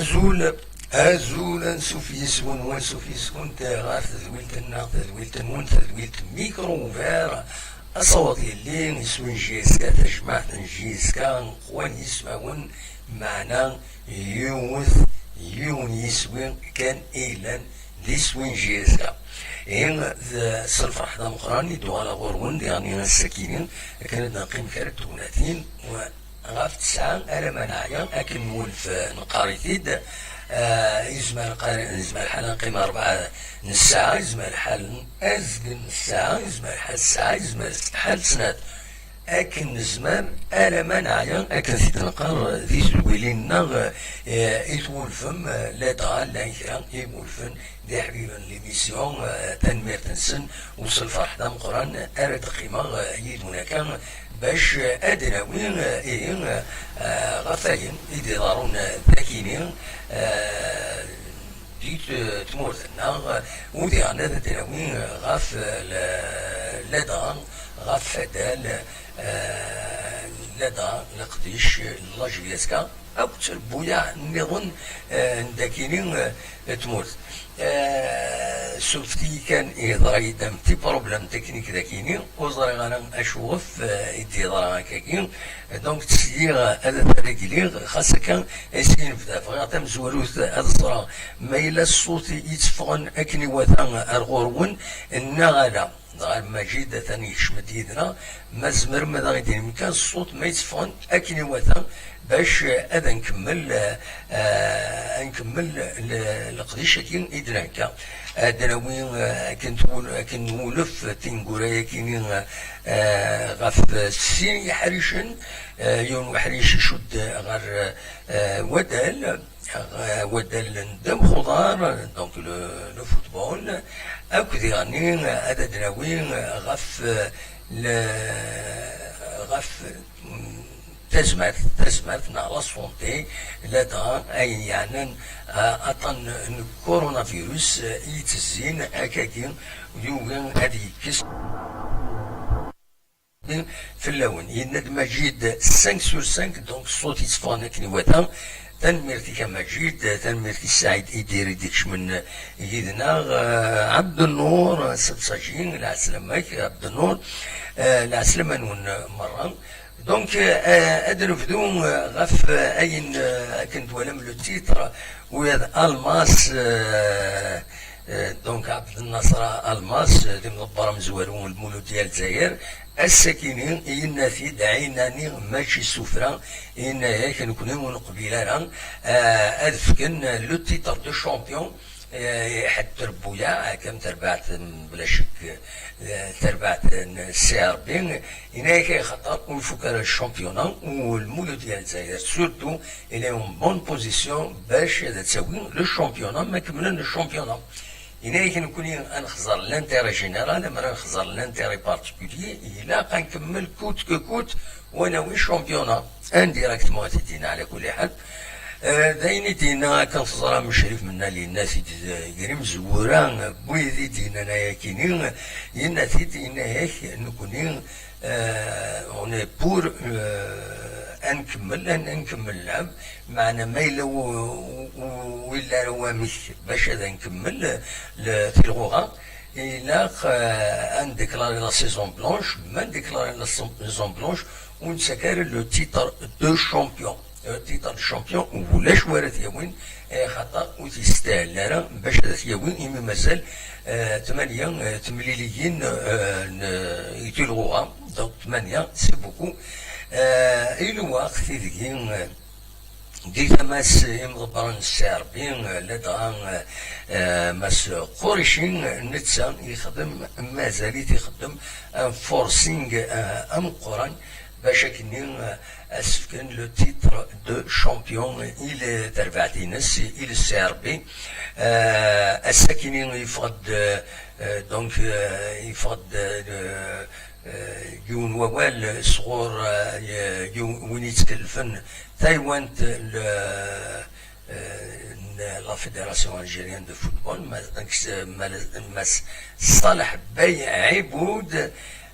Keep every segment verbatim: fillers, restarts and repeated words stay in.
Azul, azul, ansuf yes-wen, wansuf yes-went ɣer tedwilt-nneɣ, tadwilt-nwen, tadwilt Micro Ouvert. Aṣawat yelli, iswi n J S K, tajmaɛt n J S K, qwan yismawen, meɛna yiwet, yiwen yiswi kan i yellan d iswi n J S K. Ihi, d, s lferḥ d ameqqran i d-uɣaleɣ ɣur-wen diɣen ass-akini, akken ad neqqim kra n tegnatin, ɣef tesɛa alamma neɛya, akken nwulef, eh, neqqar-it-id. Eh, yezmer lqar-, yezmer lḥal ad neqqim rebɛa n ssaɛa, yezmer lḥal azgen n ssaɛa, yezmer lḥal ssaɛa, yezmer lḥal snat. Akken nezmer, alamma neɛya, akken t-id-neqqar di tedwilin-nneɣ, eh, i twulfem, eh, ladɣa llan kra i iwulfen d iḥbiben n l'émission, eh, tanemmirt-nsen, u s lferḥ d ameqqran ara d-qqimeɣ, eh, yid-wen akka, bac, eh, ad d-nawi, eh, ihi, eh, ɣef wayen i d-iḍerrun, eh, dagini, eh, di t-, tmurt-nneɣ, u diɣen ad d-nawi, eh, ɣef, eh, l-, ladɣa, ɣef fadal, eh, ladɣa leqdic n la J S K, akked trebbuyaɛ nniḍen, eh, n dakini, eh, tmurt. Eh, surfet-iyi kan, yeḍra-yi-d un petit problème technique dakini, ur ẓriɣ ara acuɣef, eh, i d-yeḍra akkagi. Donc, ttesliɣ ad t-regliɣ, xas akka, ass-agi nebda. Bɣiɣ tamezwarut ad ẓreɣ ma yella ṣṣut yetteffɣen akken iwata ar ɣur-wen, neɣ ala. Dɣa Lmajid atan yekcem-d yid-neɣ, ma tzemrem ad aɣ-d-tinim kan ṣṣut ma yetteffɣen akken iwata, bac, eh, ad nkemmel, eh, eh, ad nkemmel le-, leqdic-agi i d-nhegga. Ad d-nawi, eh, akken twul-, akken nwulef tineggura-yagi-ni, eh, ɣef sin yiḥricen, eh, yiwen uḥric icudd ɣer, eh, wadal, ɣ-, wadal n dda Mxuḍar, donc le, le football, akked diɣenni ad d-nawi ɣef le, ɣef, mm, tazmert, tazmert neɣ la santé, ladɣa ayen yeɛnan, ah, aṭṭan n coronavirus, eh, i yettezzin akkagi, yugi ad yekkes fell-awen. Yenna-d Majid cinq sur cinq, donc ṣṣut yetteffɣen akken iwata. Tanemmirt-ik a Majid, tanemmirt i Saɛid Idir i d-ikecmen yid-neɣ, eh, Abdennur Sebsaji, lɛeslama-k Abdennur, eh, lɛeslama-nwen merra. Donc, eh, ad nebdu, eh, ɣef, eh, ayen, eh, akken twalam le titre, wiyaḍ Almas, eh, eh, donc Abd Nasser Almas, eh, d imḍebber amezwaru n Lmuludya n Lezzayer, ass-akini yenna-t-id ɛinani mačči sufra, yenna-yak nekni ur neqbil ara, eh, ad fken le titre de champion, eh, i ḥedd trebbuyaɛ, akka am terbaɛt, mm, bla ccek, eh, tarbaɛt n C R B, yenna-yak axaṭer ur ifuk ara le championnat, u Lmuludya n Lezzayer surtout, il est en bonne position bac ad tawi le championnat, ma kemmlen le championnat. Yenna-yak nekni ad nexẓer l'intérêt général, amer ad nexẓer l'intérêt particulier, ilaq ad nkemmel coûte que coûte, wa nawi championnat. Indirectement, ad t-id-yenna ɛla kulli ḥal. Eh, d ayen i d-yenna, akken teẓram, Crif Mennal yenna-t-id, eh, gar imezwura n wid i d-yennan ayakini, yenna-t-id, yenna-yak nekni, eh, on est pour, eh, ad nkemmel, ad, ad nkemmel lɛeb, meɛna ma yella u-, u-, u-, ur yelli ara wamek bac ad nkemmel, eh, le, tilɣuɣa, ilaq, eh, ad ndéclarer la saison blanche, ma ndéclarer la saison blanche, ur nettak ara le titre de champion. Le titre de champion, ulac wara t-yawin, eh, xaṭer ur t-yestahel ara bac ad t-yawi, imi mazal, eh, tmanya, eh, temliliyin, eh, n, i tilɣuɣa, donc tmanya, c'est beaucoup. Eh, i lweqt ideg, eh, di tama-s imḍebbren n C R B, eh, ladɣa, eh, eh, Mass Qurayci, netta yexdem, mazal-it ixeddem un forcing, eh, ameqqran, bac akken, eh, ad s-fken le titre de champion i le-, terbaɛt-ines, i le C R B. Eh, ass-akini yeffeɣ-d, eh, donc, eh, yeffeɣ-d, eh, eh, yiwen wawal sɣur, eh, y-, yiw-, win yettkellfen taywant le-, eh, n la Fédération Algérienne de Football, ma-, ma-, Mass Ṣaleḥ Bey Ɛibud,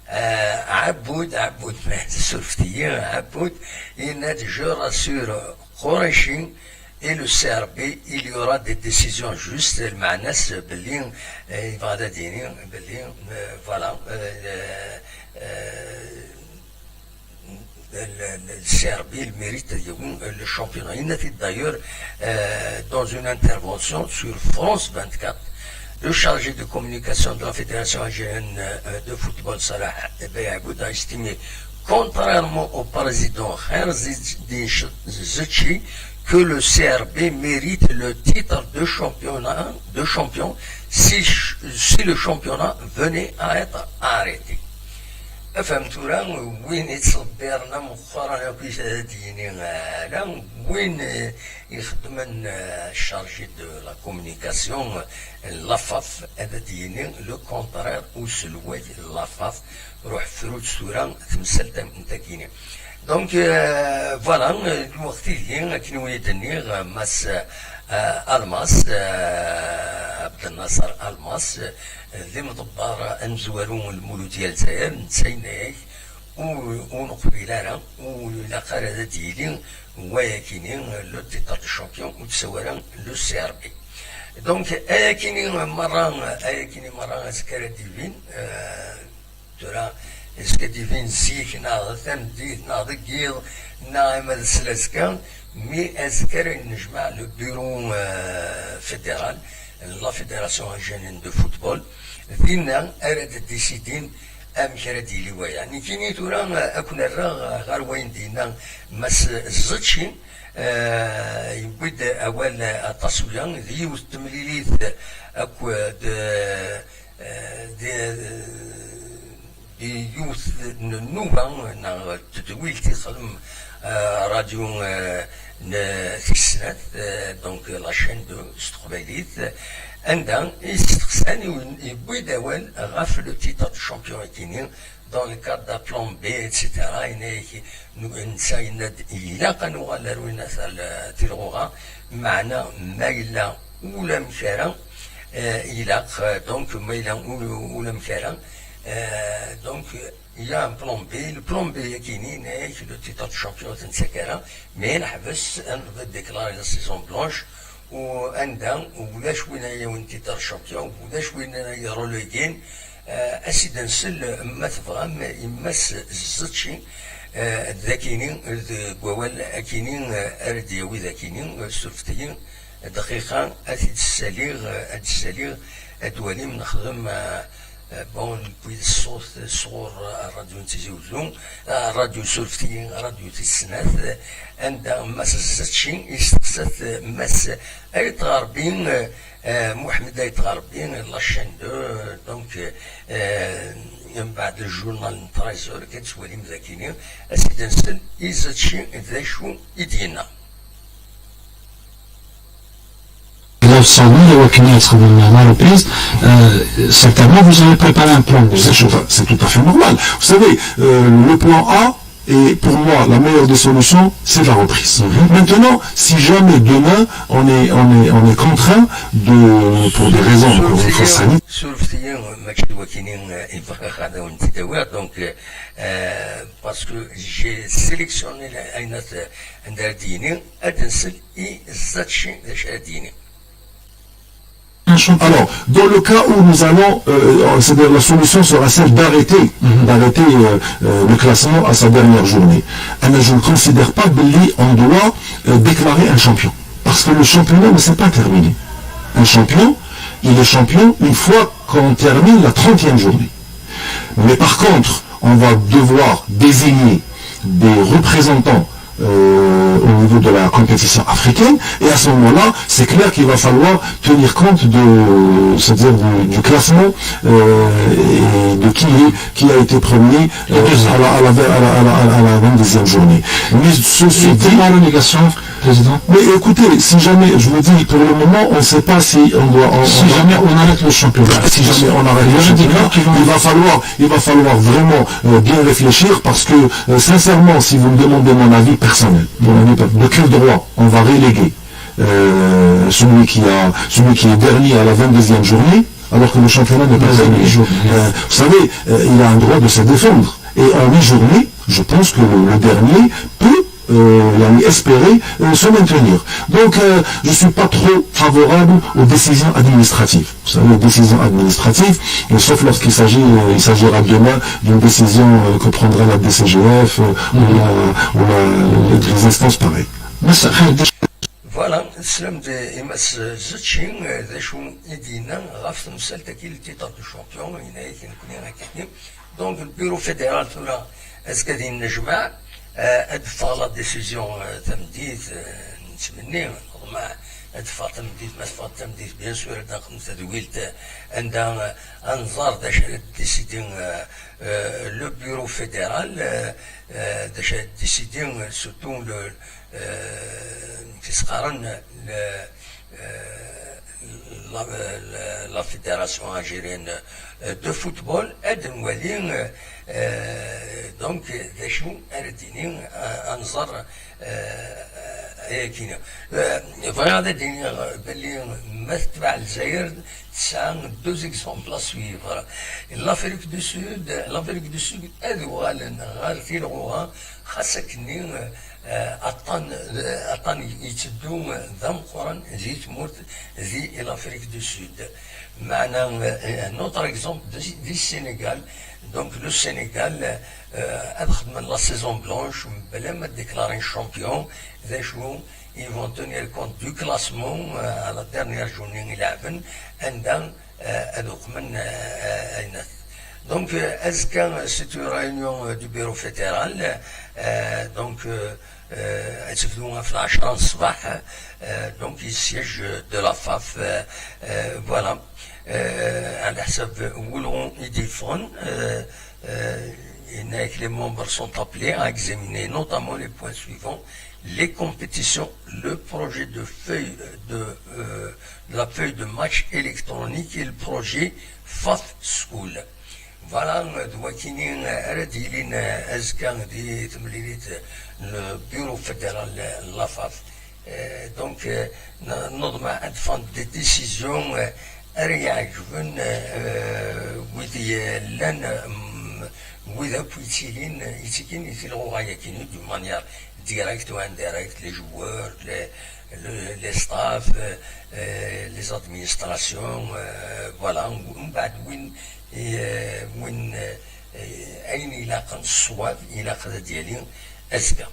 eh, Ɛabud, Ɛabud, surfet-iyi, Ɛabud, yenna-d: "Je rassure Qurayci, Et le C R B, il y aura des décisions justes, lmeɛna-s belli, euh, yebɣa ad d-yini belli, euh, voilà, euh, euh, le, le C R B, il mérite ad yawi le championnat. Yenna-t-id d'ailleurs, euh, dans une intervention sur France vingt-quatre. Le chargé de communication de la Fédération algérienne, euh, de football, Salah Beyhagoud, a estimé, contrairement au président Khair Zetchi, que le C R B mérite le titre de championnat, de champion si, si le championnat venait à être arrêté. Afham tura, win yettṣebbiren ameqqran akk ad d-yini ala, win, eh, ixeddmen, eh, chargé de la communication, eh, l'AFAF, ad d-yini le contraire, uselway l'AFAF, ruḥ frut tura temsalt am-, n tagini. Donc, euh, voilà, euh, lweqt ihi, akken i wen-d-nniɣ, euh, Mass, euh, Almas, euh, Abdelnasser Almas, euh, d imḍebber amezwaru n Lmuludya Lezzayer, netta yenna-yak, ur, ur neqbil ara, ur ilaq ara ad d-yili wayakini, le titre de champion, ur d-tsawi ara le C R B. Donc, ayakini merra, ayakini merra, azekka ara d-ibin, euh, tura, est-ce que d-ibin zik, neɣ tameddit, neɣ deg yiḍ, neɣ ama d sel azekka, mi azekka ara yennejmaɛ le bureau, euh, fédéral, la Fédération Algérienne de Football, dinna ara d-décidin amek ara d-yili waya. Nekkini tura, euh, ad ken-rreɣ, euh, ɣer wayen d-yenna Mass Zetchi, euh, yewwi-d awal, euh, aṭas uya, d yiwet n temlilit akked, euh, d, d yiwet n nnuba neɣ tedwilt i texdem, eh, radyu, eh, n tis snat, eh, donc la chaîne deux s teqbaylit, anda i yesteqsan, i wen-, yewwi-d awal ɣef le titre de champion akini, dans le cadre d'un plan B, et cetera. Yenna-yak, nu-, netta yenna-d, ilaq ad nuɣal ar win ata l-, tilɣuɣa, meɛna ma yella ulamek ara, eh, ilaq, eh, donc, ma yella u-, ulamek ara, eh, donc, il y a un plan B, le plan B akini, yenna-yak, le titre de champion ur t-nettak ara, mais neḥbes, ad déclarer la saison blanche, u anda ulac win ara yawin titre champion, ulac win ara yerrelegin, eh, ad s-id-nsel, ma tebɣam, i Mass Zetchi, eh, d akini, deg wawal akini, eh, ara d-yawi d akini, eh, surfet-iyi dqiqa, ad t-id-ssaliɣ, eh, ad d-ssaliɣ, ad d-walim nexdem, eh, eh, bon, newwi-d ṣṣut sɣur, eh, ṛṛadyu n Tizi Uzzu, eh, ṛṛadyu, surfet-iyi, ṛṛadyu tis snat, eh, anda Mass Zetchi yesteqsa-t, eh, Mass Ayt Ɣerbi, eh, eh, Muḥemmed Ayt Ɣerbi, la chaîne deux, donc, eh, mbeɛd le journal n treize heures, ad tettwalim dagini, ad s-id-nsel i Zetchi d acu i d-yenna. Là, ça, oui, il y a aucune autre, euh, la reprise. Euh, certainement, vous avez préparé un plan. C'est tout à, c'est tout à fait normal. Vous savez, euh, le plan A est pour moi la meilleure des solutions, c'est la reprise. Mhm. Maintenant, si jamais demain on est, on est, on est contraint de, pour des raisons, encore une fois, sanitaires. Surfet-iyi, mačči d wakini, euh, i bɣiɣ ad awen-t-id-awiɣ, donc, euh, parce que j'ai sélectionné la, ayen ara d-yini, ad nsel i Zetchi d acu ara d-yini. Alors, dans le cas où nous allons, euh, c'est-à-dire la solution sera celle d'arrêter, mhm, d'arrêter, euh, euh, le classement à sa dernière journée. Anna, je ne considère pas que on doit, euh, déclarer un champion. Parce que le championnat ne s'est pas terminé. Un champion, il est champion une fois qu'on termine la trentième journée. Mais par contre, on va devoir désigner des représentants, euh, au niveau de la compétition africaine. Et à ce moment-là, c'est clair qu'il va falloir tenir compte de, c'est-à-dire du, du classement, euh, et de qui est, qui a été premier, euh, à la, à la, à la, à la, à la vingt-deuxième journée. Mais ceci dit, la relégation, Président. Mais écoutez, si jamais, je vous dis, pour le moment, on ne sait pas si on doit, on, si jamais on arrête le championnat. Si jamais on arrête le championnat, il va falloir, il va falloir vraiment, euh, bien réfléchir parce que, euh, sincèrement, si vous me demandez mon avis personnel, mon avis per-, de quel droit on va reléguer, euh, celui qui a, celui qui est dernier à la vingt-deuxième journée, alors que le championnat n'est pas terminé. Euh, vous savez, euh, il a un droit de se défendre. Et en huit journées, je pense que le, le dernier peut euh, يعني, espérer, euh, se maintenir. Donc, euh, je suis pas trop favorable aux décisions administratives. Vous savez, aux décisions administratives, euh, sauf lorsqu'il s'agit, euh, il s'agira demain d'une décision, euh, que prendra la D C G F, euh, ou la, ou la, les instances pareilles. Voilà, teslam-d i Mass Zetchi, d acu i d-yenna ɣef temsalt-agi, le titre de champion, yenna-yak nekkni akka. Donc, le bureau fédéral tura, azekka ad yennejmaɛ, euh, ad d-teffeɣ la décision, euh, tameddit, euh, nettmenni, neḍmeɛ ad d-teffeɣ tameddit, ma teffeɣ tameddit, bien sûr, ad d-nexdem tadwilt, euh, anda, euh, ad nẓer d acu ara d-décider, euh, euh, le bureau fédéral, euh, euh, d acu ara d-décider, euh, surtout le, euh, qu'est-ce qu'on, le, euh, la, la, la Fédération algérienne, euh, de football, ad nwali, euh, euh, donc, d acu ara d-tini, euh, ad nẓer, euh, ayagi. Euh, bɣiɣ ad d-iniɣ belli ma tetbeɛ Lezzayer, tesɛa deux exemples à suivre. L'Afrique du Sud, l'Afrique du Sud ad uɣalen ɣer tilɣuɣa, xas akkenni, euh, aṭṭan, aṭṭan yetteddu d ameqqran di tmurt, di l'Afrique du Sud. Meɛna, euh, un autre exemple, di, di Sénégal. Donc, le Sénégal, euh, ad xedmen la saison blanche, bla ma déclarer champion, d acu, ils vont tenir compte du classement, euh, à la dernière journée i leɛben, anda, euh, ad uqmen, euh, euh, ayennat. Donc, euh, azekka, c'est une réunion, euh, du bureau fédéral, euh, donc, euh, euh, ad tebdu ɣef lɛecṛa n ṣṣbeḥ, euh, donc, il siège de la faf, euh, euh, voilà. Euh, ɛla ḥsab wulɣu i d-yeffɣen, euh, euh, yenna-yak, les membres sont appelés à examiner notamment les points suivants: les compétitions, le projet de feuille de, euh, la feuille de match électronique et le projet Faf School. Voilà, d wakini ara d-yilin azekka di temlilit n le bureau fédéral n la faf. Euh, donc, euh, n-, neḍmeɛ ad d-ffɣent des décisions, euh, ara iɛeǧben, euh, wid yellan, mm, wid akk yettilin, yettilin di tilɣuɣa-yagi, d'une manière directe ou indirecte, les joueurs, les, le, les staffs, euh, euh, les administrations, euh, voilà, mbeɛd win, euh, win, euh, ayen ilaqen ṣṣwab, ilaq ad d-yali azekka.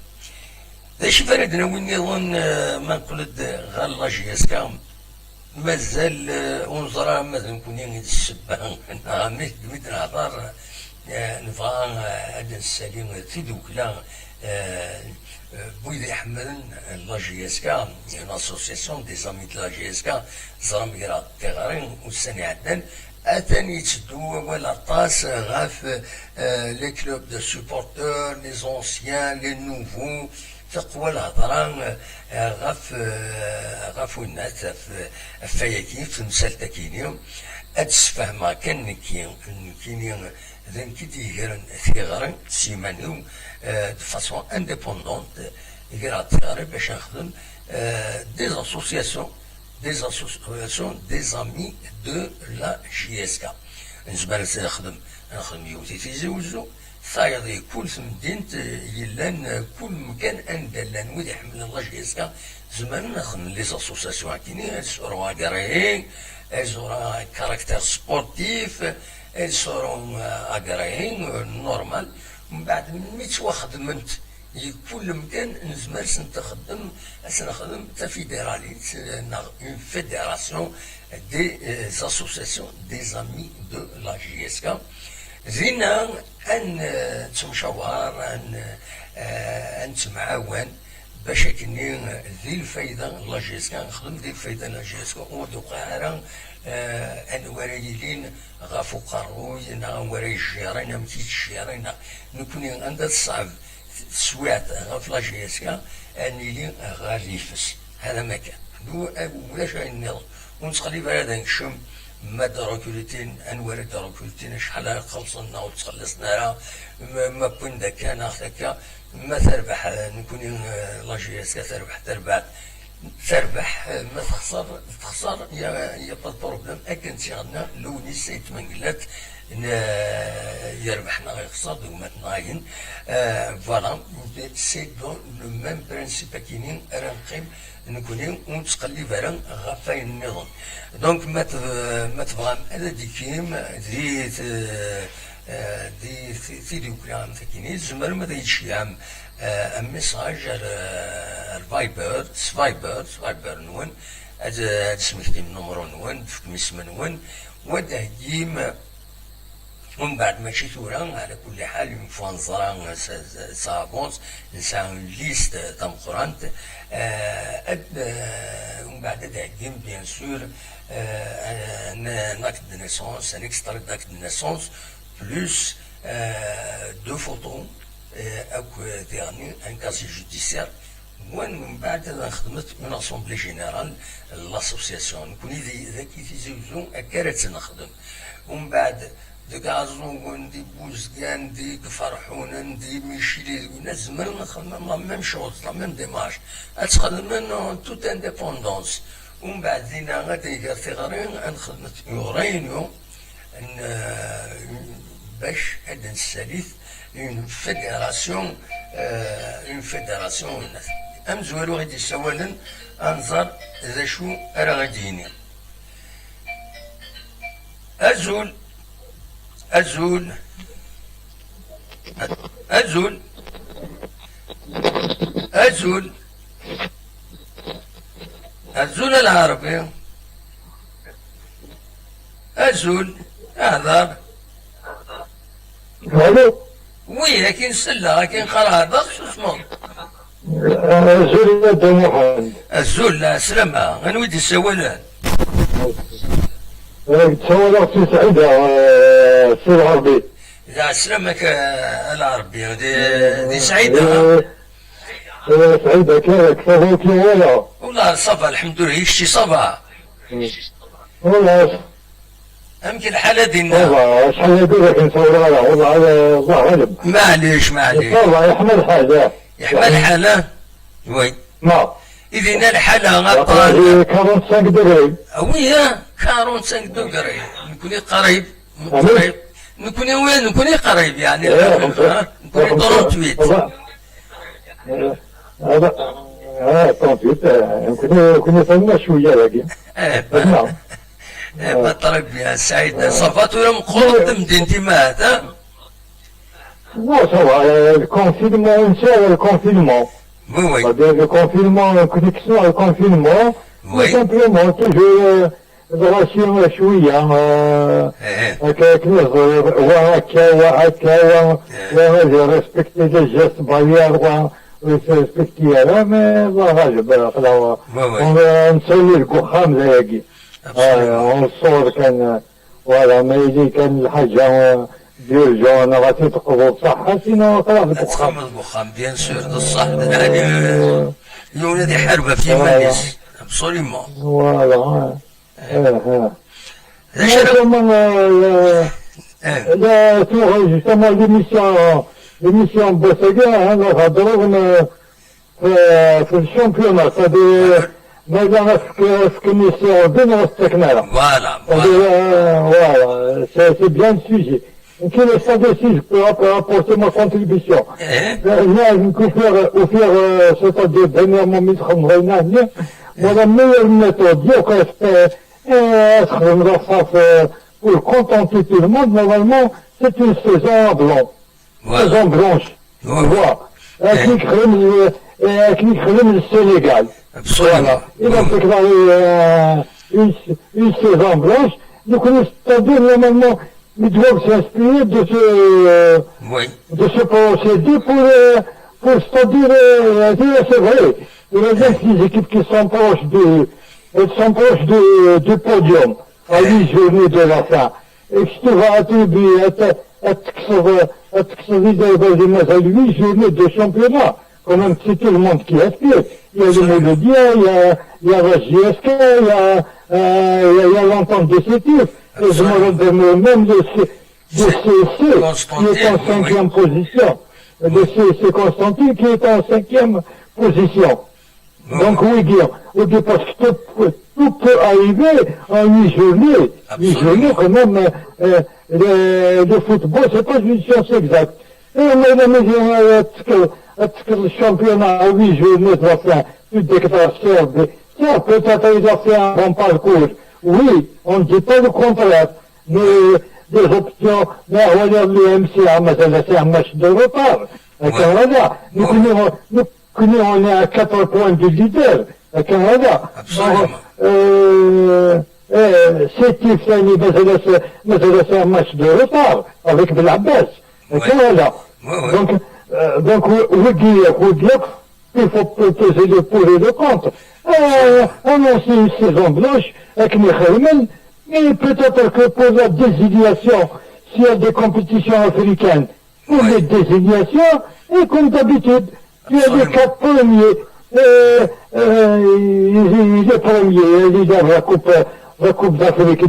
D acu ara d-nawi nniḍen, euh, ma neqqel-d ɣer la J S K? Mazal, euh, ur neẓri ara ma d nekkni i d ssebba, neɣ amek d mi d-nehḍer, euh, nebɣa, euh, ad d-nessali tidukla, euh, euh, n wid iḥemmlen la J S K, une association des amis de la J S K, teẓram, greɣ-d tiɣri ussan iɛeddan, atan yetteddu wawal aṭas ɣef, euh, les clubs de supporters, les anciens, les nouveaux, teqwa lhedra, euh, ɣef, euh, ɣef winnat, ɣef, ɣef wayagi, ɣef temsalt-agi-ni. Ad d-sfehmeɣ kan nekki, nekkini d nekk i d-yegren tiɣri s yiman-iw, euh, de façon indépendante, greɣ-d tiɣri bac ad nexdem, euh, des associations, des associations des amis de la J S K. Nezmer ad nexdem, ad nexdem yiwet i Tizi Wezzu, tayeḍ i kul temdint, eh, yellan, eh, kul mkan anda llan wid iḥemmlen la J S K, zemren ad xedmen les associations akini, ad sɛun agréé, ad sɛun caractère sportif, ad sɛun, eh, agréé, eh, normal. Mbeɛd mi ttwaxedment i kul mkan, nezmer ad sen-texdem, ad sen-nexdem tafidiralit, eh, neɣ une fédération des, eh, associations des amis de la J S K. Dinna, ad n-, eh, nettemcawaṛ, ad n-, eh, ad nettemɛawan, bac akkenni, eh, di lfayda n la J S K, nexdem di lfayda n la J S K, ur d-tuqiɛ ara, eh, anwa ara yilin ɣef uqerruy, neɣ anwa ara yejjiren, amek i ttjiren, neɣ nekkni anda teṣɛeb teswiɛt ɣef la J S K, ad nili ɣer yifes. Hada ma kan. Du-, ulac ayen nniḍen. Ur nettqellib ara ad nekcem ma d-rekrutin, anwa ara d-rekrutin, acḥal ara xellṣen neɣ ur ttxelliṣen ara, ma, ma wwin-d akka neɣ akka, ma terbeḥ, eh, nekkni, eh, la J S K terbeḥ, terbeḥ. Terbeḥ, ma texṣer, texṣer, y a, y a pas de problème. Akken tt-yeɣna Lewnis Ayt Mengellat, n-, yerbeḥ neɣ yexṣer, d gma-tneɣ ayen. Euh, voilà, c'est dans le même principe akini ara neqqim nekni, ur nettqellib ara ɣef wayen nniḍen. Donc, ma teb-, ma tebɣam ad d-tikim di t-, euh, di t-, tidukla am takini, tzemrem ad yi-d-tceyyɛem, euh, un message ar, euh, ar Viber, s Viber, s Viber-nwen, ad, ad d-tesmektim numru-nwen, ad d-tefkem isem-nwen, u ad d-theyyim, umbeɛd mačči tura, ɛla kulli ḥal, une fois neẓra, ça, ça, ça avance, nesɛa une liste tameqqrant, euh, ad, euh, umbeɛd ad d-theyyim, bien sûr, euh, un, un acte de naissance, un extrait d'acte de naissance, plus, euh, deux photos, euh, akk, euh, diɣen un casier judiciaire. Wan mbeɛd ad nxedmet une assemblée générale n l'association. Nekni d, d aki Tizi Uzzu akka ara tt-nexdem. Umbeɛd deg Iɛeẓẓugen, di Buzgan, di Iferḥunen, di Micli, deg winna, zemren ad xedmen la même chose, la même démarche. Ad tt-xedmen en toute indépendance. Umbeɛd dinna ad d-iger tiɣri, ad nxedmet une réunion n, euh, bac ad d-nessalit une fédération, euh, une fédération. Amezwaru i d-yessawalen, ad nẓer d acu ara ɣ-d-yini. Azul, azul, azul, azul, azul a Lɛerbi. Azul, hder. Alo. Wi, akin selleɣ, akin qqareɣ hder, susmeḍ. Azul a Dda Muḥend. Azul, lɛeslama. Anwa i d-yessawalen? Eh, ttawaleɣ si Sɛida, eh, si Lɛerbi. Lɛeslama-k, eh, a Lɛerbi, di, di Sɛida. Eh, eh, Sɛida, kra, kra, kra, wala. Wallah, ça va, lḥemdullah, kečči ça va? Wallah. Amek lḥal a dinna? Wallah, acḥal agi ur ak-nsawel ara, wallah, ala, Allah ɣaleb. Maɛlic, maɛlic. Ça va, yeḥma lḥal, ah. Yeḥma lḥal, ah? Oui. Ma. I dinna lḥala aṭṭan. Quarante-cinq degrés. Ah oui, ah, quarante-cinq degrés. Nekni qrib, qrib. Nekni, oui, nekni qrib, yeɛni, eh, ah, nekni trente-huit. Hada, ah, trente-huit, eh, nekni, nekni fehmna cwiya dagi. Eh, fehmna. Eh, très bien, Saïd. Ça va, tura meqqret temdint-im ahat, ah? Non, ça va, euh, le confinement, on sort le confinement. Oui, oui. C'est-à-dire le confinement, nekni kkseɣ le confinement, oui, tout simplement, toujours, euh, Dɣa si cwiya, eh, akka akken i ẓriɣ, wa akka, wa akka, wa, wa ad irespecti les gestes barrières, wa ur yettrespekti ara, mais Allah ɣaleb, aql-aɣ, on, on nsali deg uxxam d ayagi. Absolument. Ah, on sort kan, voilà, ma yili kan lḥaǧa, euh, d'urgence, neɣ ad t-id-teqḍuḍ ṣaḥḥa, sinon aql-aɣ deg uxxam. Ad teqqimeḍ deg uxxam, bien sûr, d ṣṣeḥ, d lɛali, euh, yiwen ad iḥareb ɣef yiman-is. Voilà. Absolument. Voilà. Eh, eh. D acu ara... Justement, euh, eh, la, tu vois, justement, l'émission, l'émission Bossaga, hein, la Hadron, euh, euh, في الشامبيونات، c'est-à-dire, ما إلا غتفك-، فكني سي عبدين غتسكن على. Voilà, c'est-à-dire, voilà. Euh, voilà, c'est, c'est bien le sujet. كاين، c'est-à-dire, si je peux app-, apporter ma contribution. Eh. Euh, là, je peux faire, ou faire, euh, c'est-à-dire, dernièrement, من خمسين هنا، moi, la meilleure méthode, il y a quoi, c'est, euh, تخدم الرصاص، euh, pour contenter tout le monde, normalement, c'est une saison blanche. Voilà. Saison blanche. Oui. Voilà. Eh. Akken i yexdem, euh, akken i yexdem le Sénégal. Absolument. Voilà. Il a déclaré, euh, une, une saison blanche. Donc, c'est-à-dire, normalement, il doit s'inspirer de ce, de ce procédé pour, euh, pour, c'est-à-dire, euh, dire, c'est vrai. Il y a des équipes qui sont proches de, elles sont proches de, du podium à huit journées de la fin. Et que tu vas attribuer, à, à, à, à, à huit journées de championnat. Quand même, c'est tout le monde qui aspire. Il y a le Mouloudia, il y a, il y a la J S K, il y a, euh, il y a, il y a l'entente de Sétif. Et je me rappelle même le C-, le C S C, qui est en cinquième position. Le C S C Constantine, qui est en cinquième position. Donc, oui, dire, oui, dire, parce que tout, tout peut arriver en huit journées. Huit journées, quand même, euh, euh, le, le football, c'est pas une science exacte. Et on a la mesure, euh, que, que le championnat à huit journées de la fin, tu déclares serbe. Tiens, peut-être il a fait un bon parcours. Oui, on ne dit pas le contraire. Mais les options, mais voilà, le M C A, mais c'est un match de retard. Et quand on a, nous, nous, nous, nous, on est à quatre points du leader. Et quand on a, euh, euh, c'est Tiffany, mais c'est un match de retard avec Belabès. Et quand on a, donc, euh, donc, vous, vous dire, vous dire, il faut peser le pour et le contre. Euh, annoncer une saison blanche avec Michael, mais peut-être que pour la désignation, s'il y a des compétitions africaines, pour les désignations, et comme d'habitude, il y a les quatre premiers. Euh, euh, il, il est premier, il a la coupe, la coupe d'Afrique,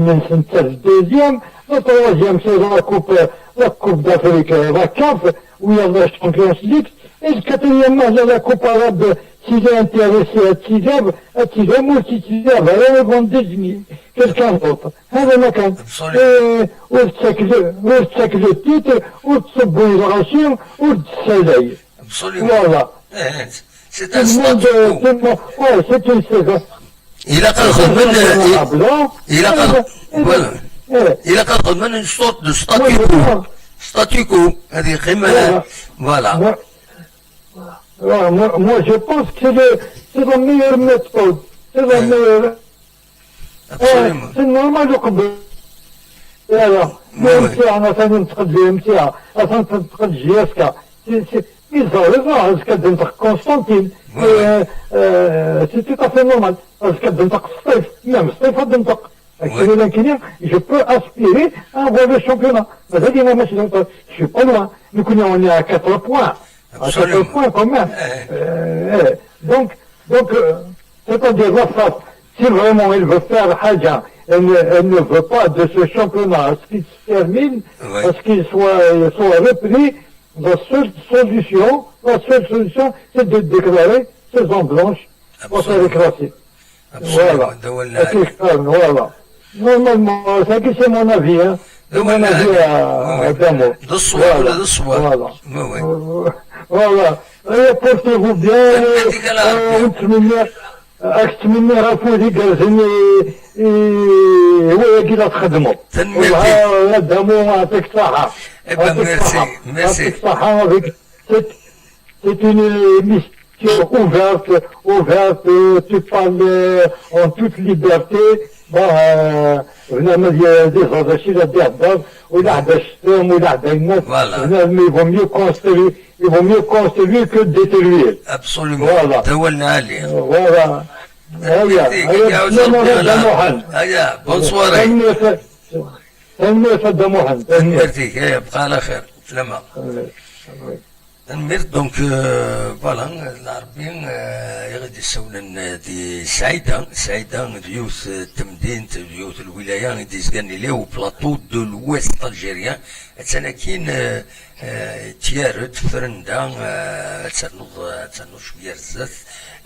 c'est le deuxième, la troisième, c'est la coupe, la coupe d'Afrique, la caf, où il y a la Champions League, et le quatrième match de la Coupe arabe, s'il est intéressé à Tizab, à Tizab, ou si Tizab, alors ils vont désigner quelqu'un d'autre. هذا ما كان. Absolument. إيه، وتسكل، وتسكل التيتر، وتصب الغشيم، وتسالي. Absolument. Voilà. Eh, c'est un statu quo. Ouais, c'est une saison. Il a quand même, il a quand même, voilà. Il a quand même une sorte de statu quo. Statu quo. هذه قيمة. Voilà. Moi, moi, je pense que c'est le, c'est la meilleure méthode. C'est la meilleure. Absolument. C'est normal. Alors, même si on a fait une petite V M C A, on a fait une petite J S K. Ils ont raison, parce que dans Constantine, c'est tout à fait normal. Parce que dans même c'est pas dans je peux aspirer à avoir le championnat. Mais je suis pas loin. Nous connaissons, on est à quatre points. À quatre points quand même. Donc, donc, c'est-à-dire la France, si vraiment elle veut faire حاجة, elle ne, elle ne veut pas de ce championnat à ce qu'il se termine, à ce qu'il soit, soit repris, la seule solution, la seule solution, c'est de déclarer saison blanche pour se reclasser. Voilà. Voilà. Normalement, ça c'est mon avis, hein. C'est mon avis à, à Damo. Voilà. Voilà. Portez-vous bien. ونتمنى، راك تمنى راه فوزي قال زين، هو يجي لا تخدموا. والله يا دامو، يعطيك الصحة. يعطيك الصحة. يعطيك الصحة. C'est une émission ouverte, ouverte, euh, tu parles, euh, en toute liberté. Bon, euh, بنادم ما يدير هذا الشيء اللي يهضر، ولا حدا الشتم، ولا حدا الناس. Voilà. بنادم il vaut mieux construire, il vaut mieux construire que détruire. Absolument. Voilà. Voilà. هيا، هيا، بسلامة، هيا، bonne soirée. تنميرت، تنميرت، هيا، بقى على خير. سلامة. Tanemmirt. Donc, euh, voilà, Lɛerbi, euh, i ɣ-d-issawlen, euh, di Sɛida. Sɛida d yiwet, euh, n temdint, d yiwet n lwilaya i d-yezgan illa au plateau de l'ouest algérien. Attan akkin, euh, euh, Tiaret, Frenda, euh, ad ternuḍ, ad ternuḍ cwiya ar zdat,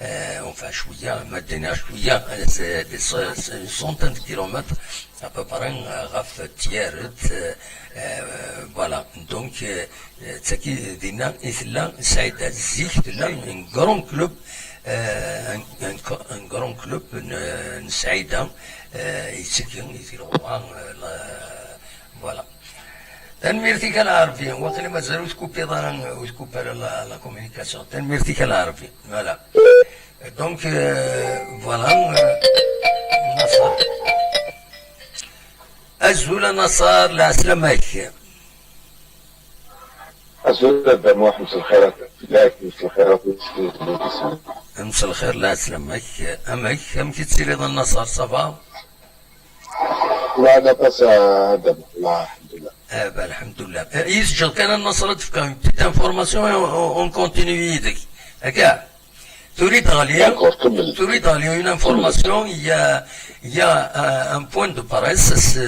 euh, enfin cwiya, ma d-iniɣ cwiya, c'est, c'est, c'est une centaine de kilomètres. À peu près, euh, ɣef Tiaret, euh, euh, voilà. Donc, euh, euh, tagi dinna i tella Sɛida. Zik tella un grand club, euh, un, un, un grand club n, n Sɛida, euh, yetteg, yetteg le roi, euh, la, voilà. Tanemmirt-ik a Lɛerbi, waqila mazal ur tkupiḍ ara, ur tkupi ara la, la communication. Tanemmirt-ik a Lɛerbi. Voilà. Donc, euh, voilà, euh, Naṣer. Azul a Naṣer, lɛeslama-k. Azul a Dda Muḥ, mselxir fell-ak, mselxir. Mselxir, lɛeslama-k. Amek, amek i tettiliḍ a Naṣer, ça va? Lɛeslama a Dda Muḥ, lḥemdullah. Ah, bah, lḥemdullah. Eh, i yi-teǧǧeḍ kan a Naṣer ad d-fkeɣ une petite information et on, on, on continue yid-k. Akka? Tura i d-teɣli, tura i d-teɣli une information, il y a, Il y a un, un point de presse, s-,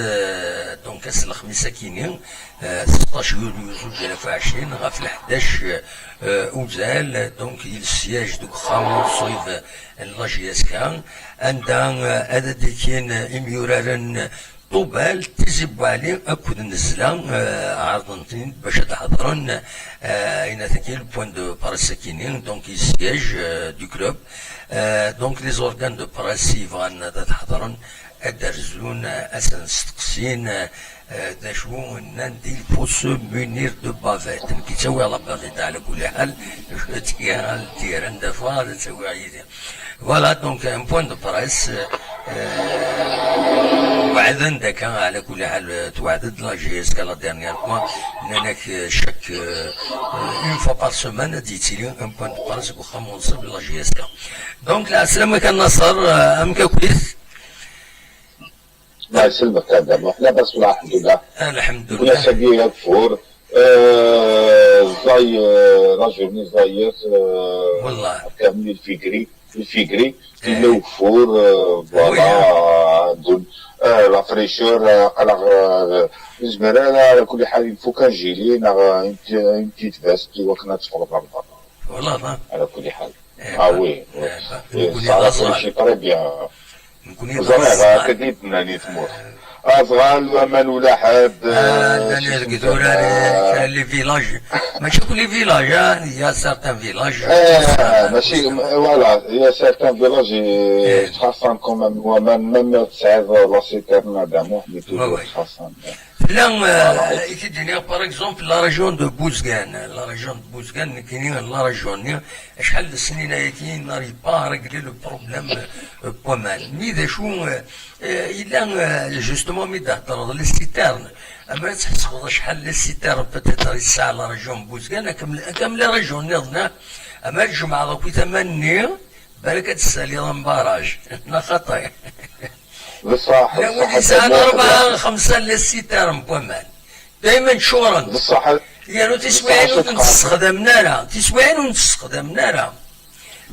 donc, ass n lexmis akini, euh, seṭṭac yulyu zuǧ alaf u ɛecrin, ɣef leḥdac, euh, uzal, donc, il siège deg uxxam unṣib n la J S K, anda, euh, ad d-ikin imyuraren Ṭubal, Tizi Bouali akked Nezla, euh, ɛerḍen-ten-id bac ad d-ḥeḍren, euh, ayen ataki, le point de presse akini, donc, il siège, euh, du club. Euh, donc, les organes de presse yebɣan ad d-ḥeḍren, ad d-rzun, ad sen-steqsin, euh, d acu nnan-d, il faut se munir de bavette. Nekk yettawi la bavette, ɛla kulli ḥal, tira, tira n dafa, ad ttawiɣ yid-i. Voilà, donc, un point de presse, euh, weɛden-d akka, ɛla kulli ḥal, tweɛd-d la J S K la dernière fois, nnan-ak, euh, chaque, euh, euh, une fois par semaine, ad d-yettili un point de presse deg uxxam unṣib n la J S K. Donc, lɛeslama-k a Naṣer, euh, amek akk-it? Lɛeslama-k a Dda Muḥ, labas wala lḥemdullah. Lḥemdullah. Nekni ass-agi ageffur, euh, ẓẓay, euh, la journée ẓẓayet, euh, kamel lfigri, lfigri, yella ugeffur, euh, voilà, donc, euh, la fraîcheur, euh, aql-aɣ, euh, nezmer ara, ɛla kulli ḥal, nfuk un gilet, neɣ, euh, une petite, une petite veste, i wakken ad teffɣeḍ ɣer berra. Voilà, hein. Ɛla kulli ḥal. Ah oui, oui. Nekkni d aẓɣal. Très bien. Nekkni d aẓɣal. Ẓriɣ, akka d i d-nnan i tmurt. Aẓɣal, waman ulaḥed, ah, nnan deg idurar, kra les villages. Mačči akk les villages, hein. Il y a certains villages. Eh, mačči, voilà, il y a certains villages, eh, ttxaṣṣan quand même waman, même tesɛiḍ la citerne, Dda Muḥ, mais toujours ttxaṣṣan. Tella, euh, i k-id-iniɣ, par exemple, la région de Bouzgane. La région de Bouzgane, nekkini, la région-nni, acḥal d snin ayagi, n'arrive pas à régler le problème, euh, n waman. Mi d acu, euh, euh, yella, euh, justement, mi d-theddreḍ les citernes. Amer ad tḥesbeḍ acḥal les citernes, peut-être, yesɛa la région n Bouzgane, akka am, akka am la région nniḍen, ah. Amer ad tjemɛeḍ akk i tama-nni, balak ad d-tessaliḍ un barrage. Neɣ xaṭi? D ṣṣeḥ, d ṣṣeḥ. Llan wid yesɛan rebɛa, xemsa les citernes n waman. Dayma ččuren. D ṣṣeḥ. Yernu tiswiɛin ur tent-ssexdamen ara. Tiswiɛin ur tent-ssexdamen ara.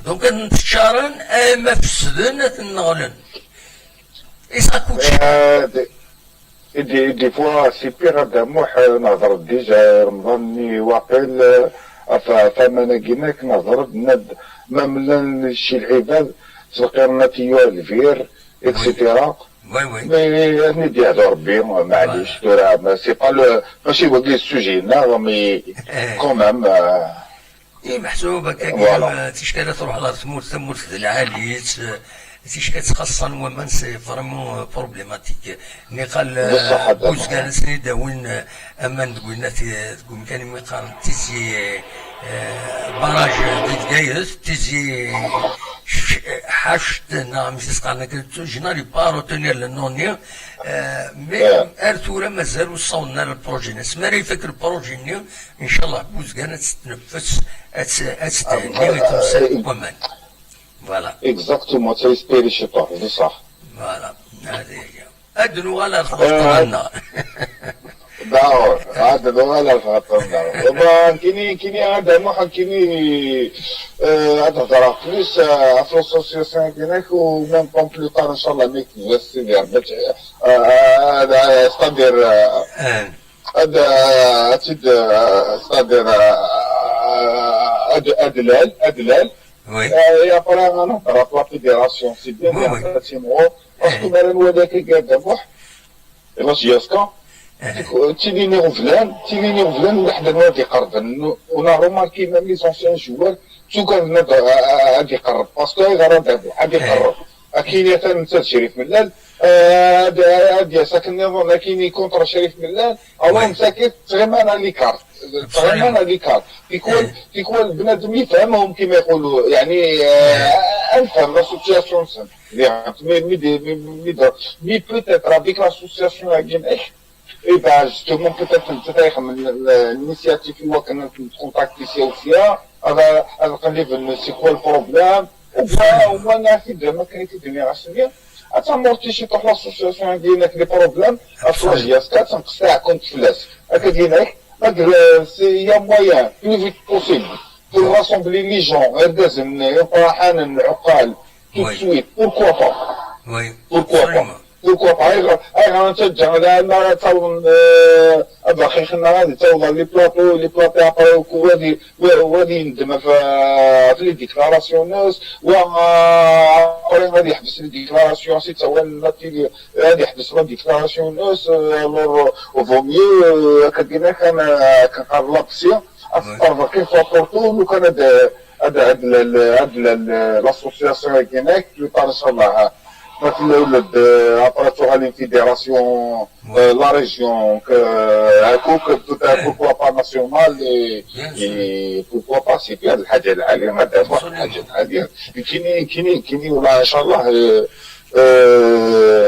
Donc, ad tent-ččaren, ama fesden, ad ten-nneɣlen. Isaq učči. Eh, des, des, des fois, c'est pire, a Dda Muḥ, eh, nehder-d déjà Remḍan-nni waqil, eh, ɣef, ɣef aman-agi-inek, nehder-d, nenna-d, ma llan ci lɛibad, ttleqqiren atiyu ar lbir, et cetera. Oui, oui. Mais ad ten-id-yehdu Rebbi, maɛlic, tura, ma c'est pas le, mačči wagi le sujet-nneɣ, mais quand même, euh, I meḥsub akka, voilà. Ticki ad truḥeḍ ɣer tmurt, tamurt d lɛali, ticki ad txaṣṣan waman, c'est vraiment, euh, problématique. Niqal, euh, d ṣṣeḥ, Buzgan ad sen-id-awin, euh, aman deg winna ti-, deg umkan imi qqaren Tizi, euh, barrage di Bgayet, Tizi ḥact, neɣ amek i s-qqaren akka, je n'arrive pas à retenir le nom-nni, euh, mais ar tura mazal ur ssawḍen ara le projet-nni. Asmi ara ifak le projet-nni, Ncallah, Buzgan ad tettneffes, ad tt-, ad tt-thenni i temsal n waman. Voilà. Exactement, ttɛispiri ciṭuḥ, d ṣṣeḥ. Voilà, هذه هي. Ad nuɣal ar tɣeṭṭen-nneɣ. D'accord, ad nuɣal ar tɣeṭṭen-nneɣ. Bon, nekkini, nekkini, a Dda Muḥ, nekkini, euh, ad hedreɣ plus, euh, ɣef l'association-agi-inek, u même temps plus tard, ncallah, mi k-tebda Sidi Rebbi, euh, euh, c'est-à-dire, euh, Ad, euh, ad tt-id, euh, c'est-à-dire, euh, ad, ad lal, ad lal. Oui. Euh, et après, ad nehder ɣef la fédération, c'est bien, oui, bien, oui. Ad timɣur. Parce que mi ara nwali akka, a Dda Muḥ, la J S K, tilin iɣeblan, tilin iɣeblan, ulaḥed anwa ad iqerben. On a remarqué même les anciens joueurs, ttuggaden ad, ad iqerreb. Parce que ayɣer ad, ad iqerreb? Akin atan netta d Crif Mellal, euh, ad, ad yas akken nniḍen, akin i contre Crif Mellal, alors nettat tettɣiman à l'écart. Tettɣiman à l'écart. Tikwal, tikwal bnadem yefhemhum kima yequlu, yeɛni, euh, ad nefhem la situation-nsen. Diɣen, mi, mi, mi, mi, mi, mi peut-être avec l'association-agi-inek, et ben, justement, peut-être, nettat ay ixedmen l-, l-, l'initiative i wakken ad tent-contacter sya u sya, ad, ad qelliben c'est quoi le problème, ou bien, au moins, ad t-id-, ma kan i t-id-nniɣ ass-nni, ad tamorti ciṭuḥ l'association-agi-inek les problèmes, ɣef la J S K, ad tenqes taɛkumt fell-as. Akka d-yenna-k, ma d-, c'est, il y a moyen, plus vite possible, pour rassembler les gens, irgazen, iṭraḥanen, lɛuqqal, tout de suite, pourquoi pas? Oui. Pourquoi pas? Pourquoi pas? Ayɣer, ayɣer ad taǧǧa lɛali ara ttawḍen, eh, abaxix-nneɣ ad ittaweḍ ɣer les plateaux, les plateaux après, u ad i-, u ad yendem ɣef, ɣef les déclarations-nnes, wa, eh, après ad yeḥbes les déclarations, si ttawalen la télé, ad yeḥbes la déclaration-nnes, eh, alors, eh, vaut mieux, eh, akka kan, eh, kan qqaren l'abscisse, ad terbeḥ une fois pour toutes, lukan ad, ad, ad, ad, ad, ad, l'association-agi-inek, plus tard, inchallah, ma tella-d, eh, après tuɣal une fédération, eh, la région, que, eh, que, que peut-être, pourquoi pas nationale, et, Bien sûr. Et pourquoi pas, c'est bien, الحاجة العالية، ما دام Absolument. الحاجة العالية. كيني، كيني، كيني، والله إن شاء الله، eh,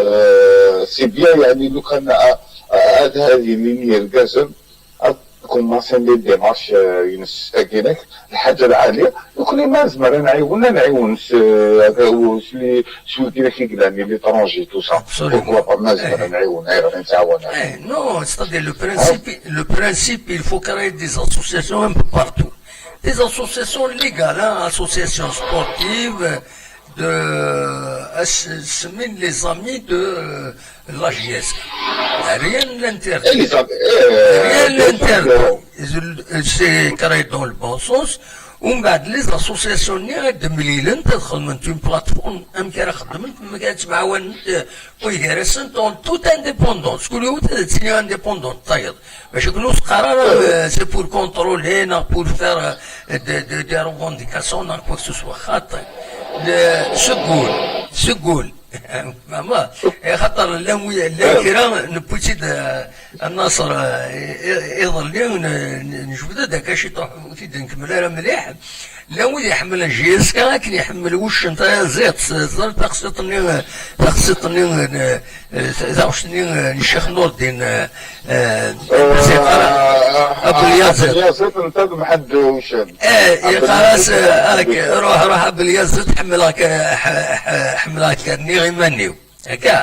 eh, c'est bien, يعني، لو كان، eh, eh, هذه اللي هي الكازم، كومونسي ندير ديمارش، آه، يونس تاكيناك الحاجه العاليه، نكون ما زعما نعيون نعيون س- هذا هو سلي سوي كذا كي قلاني لي ترونجي تو سا. Absolument. بوكوا با ما زعما إيه. نعيون غير نتعاون. Eh, non, c'est-à-dire le principe, le principe, il faut créer des associations un peu partout. Des associations légales, hein, associations sportives, de, euh, les amis de, euh, la J S K. Rien n'interdit. اي لي زعما Rien n'interdit. C'est créé dans le bon sens. ومن بعد les associations-nni ad d-mlilent, ad xedment une plateforme, amek ara xeddment, amek ara ttemɛawanent, eh, wid gar-asent en toute indépendance. Kul yiwet ad tili indépendante, tayeḍ. Mačči akken ur teqqar ara, eh, c'est pour contrôler, neɣ pour faire, eh, des, des, des revendications, neɣ quoi que ce soit. Xaṭi. Le, seg wul, seg wul. Mama, eh, xaṭer llan wi-, llan kra, newwi-tt-id, eh, a Naṣer, eh, i-, iḍelli, n-, n-, nejbed-d akka ciṭuḥ, ur t-id-nkemmel ara mliḥ. Llan wid iḥemmlen J S K akken iḥemmel wuccen tayaziḍt, ẓer taqsiṭ-nni, taqsiṭ-nni, eh, eh, taɣect-nni, eh, n Ccix Nurdin, eh, eh, Abelyaziḍ. Abelyaziḍ n Tad Mḥend Ucen. Eh, yeqqar-as, eh, ak, ruḥ, ruḥ, Abelyaziḍ, ḥemmleɣ-k, eh, ḥ-, ḥ-, ḥemmleɣ-k, rniɣ iman-iw. Akka.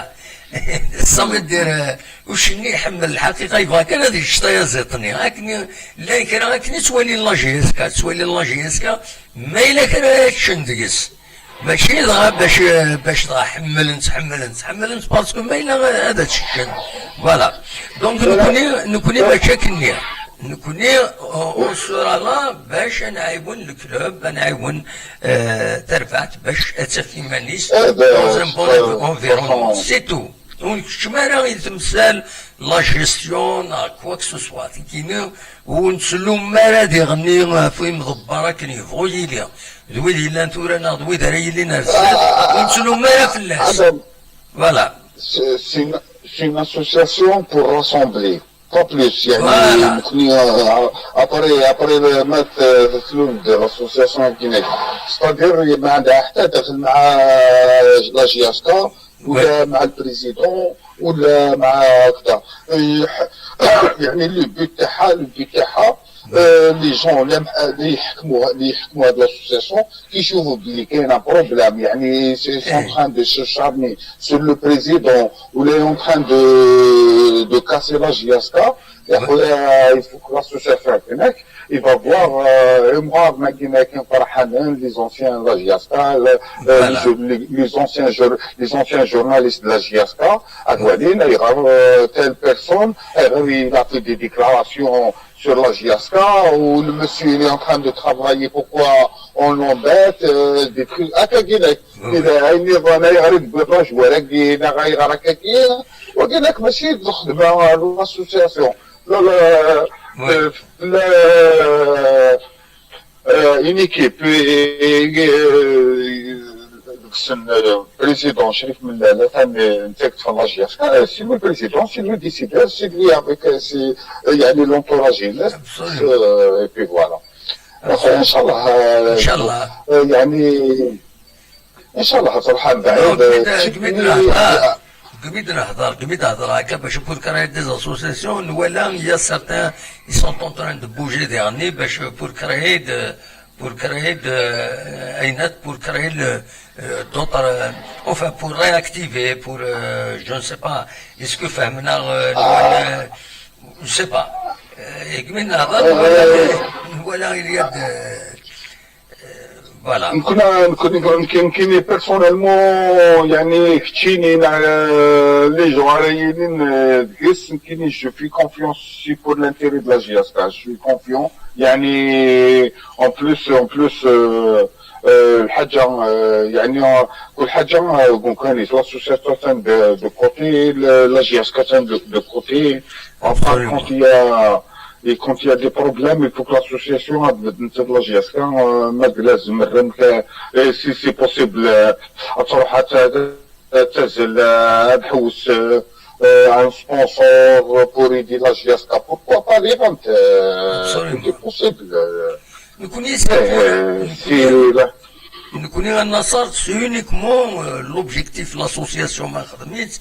Ça veut dire, eh, uccen-nni iḥemmel lḥaqiqa, yebɣa kan ad yečč tayaziḍt-nni. Akken i, llan kra akken i ttwalin la J S K, ttwalin la J S K, ma yella kra ara ččen deg-s. Mačči dɣa bac, bac dɣa ḥemmlen-tt, ḥemmlen-tt, ḥemmlen-tt parce que ma yella ad tt-ččen. Voilà. Donc, nekkni, nekkni mačči akken-nni. Nekkni, on, on sera là bac ad nɛiwen le club, ad nɛiwen, eh, tarbaɛt bac ad taf iman-is dans un bon environnement. C'est tout. Ur nkeččem ara i temsal la gestion neɣ quoi que ce soit. Tigi-nni ur nettlum ara diɣenni ɣef imḍebber akken yebɣu yili. D wid yellan tura neɣ d wid ara yilin ar zdat, ur nettlum ara fell-as. Voilà. C'est c'est une, c'est une association pour rassembler, pas plus. يعني, nekkni, euh, après, après le match, euh, de l'association Guinée. C'est-à-dire, ما عندها حتى دخل مع la J S K ولا مع le président ولا مع كذا. يح-، يعني le but تاعها، le but تاعها، euh, les gens اللي مح-، اللي يحكموا، اللي يحكموا هاد l'association كيشوفوا بلي كاين un problème، يعني c'est sont en train de se charmer sur le président ولا est en train de, de casser la J S K. يا خويا، il faut que l'association هناك il va voir, euh, عمر ما كاين كاين فرحانين، les anciens de la J S K, le- euh, les, les, les anciens jour- les anciens journalistes de la J S K, غاديين يغار, euh, telle personne, غير il a fait des déclarations sur la J S K, ou le monsieur il est en train de travailler, pourquoi on l'embête, euh, des trucs هكا كاين. اذا هاي النظام هاي غير تقول راجل وراكي لا غير هكا كاين، وقال لك ماشي الخدمه l'association. لا لا. Oui. لا. Une équipe, euh, euh, le président Chérif Mellal, c'est lui le président, c'est lui le décideur, c'est lui avec, euh, c'est, euh, يعني l'entourage, Absolument. Euh, et puis voilà. إن شاء الله. إن شاء الله. يعني إن شاء الله تروح بعيد. قميد نهضر، قميد نهضر هكا باش pour créer des associations, voilà, il y a certains, ils sont en train de bouger dernier باش pour créer de, pour créer de, euh, أينات, pour créer le, euh, d'autres, euh, enfin, pour réactiver, pour, euh, je ne sais pas, est-ce que فهمنا, euh, je sais pas. Euh, قميد نهضر, voilà, il y a de, Voilà. نكون نكون نكون كيني personnellement، يعني كتشيني، les gens رايين دقيس كيني، je fais confiance pour l'intérêt de la J S K. Je suis confiant. يعني en plus en plus الحاجه، يعني كل حاجه ممكن. L'association de côté, la J S K de côté. Enfin, quand il y a et quand il y a des problèmes, il faut que l'association تبدا la J S K. ما لازم الرمك. Si c'est possible تروح تزل، تحوس un sponsor pour aider la J S K. Pourquoi pas, les ventes? C'est possible. Nekkni nekkni a Nasser, c'est uniquement l'objectif, l'association ma xedmet,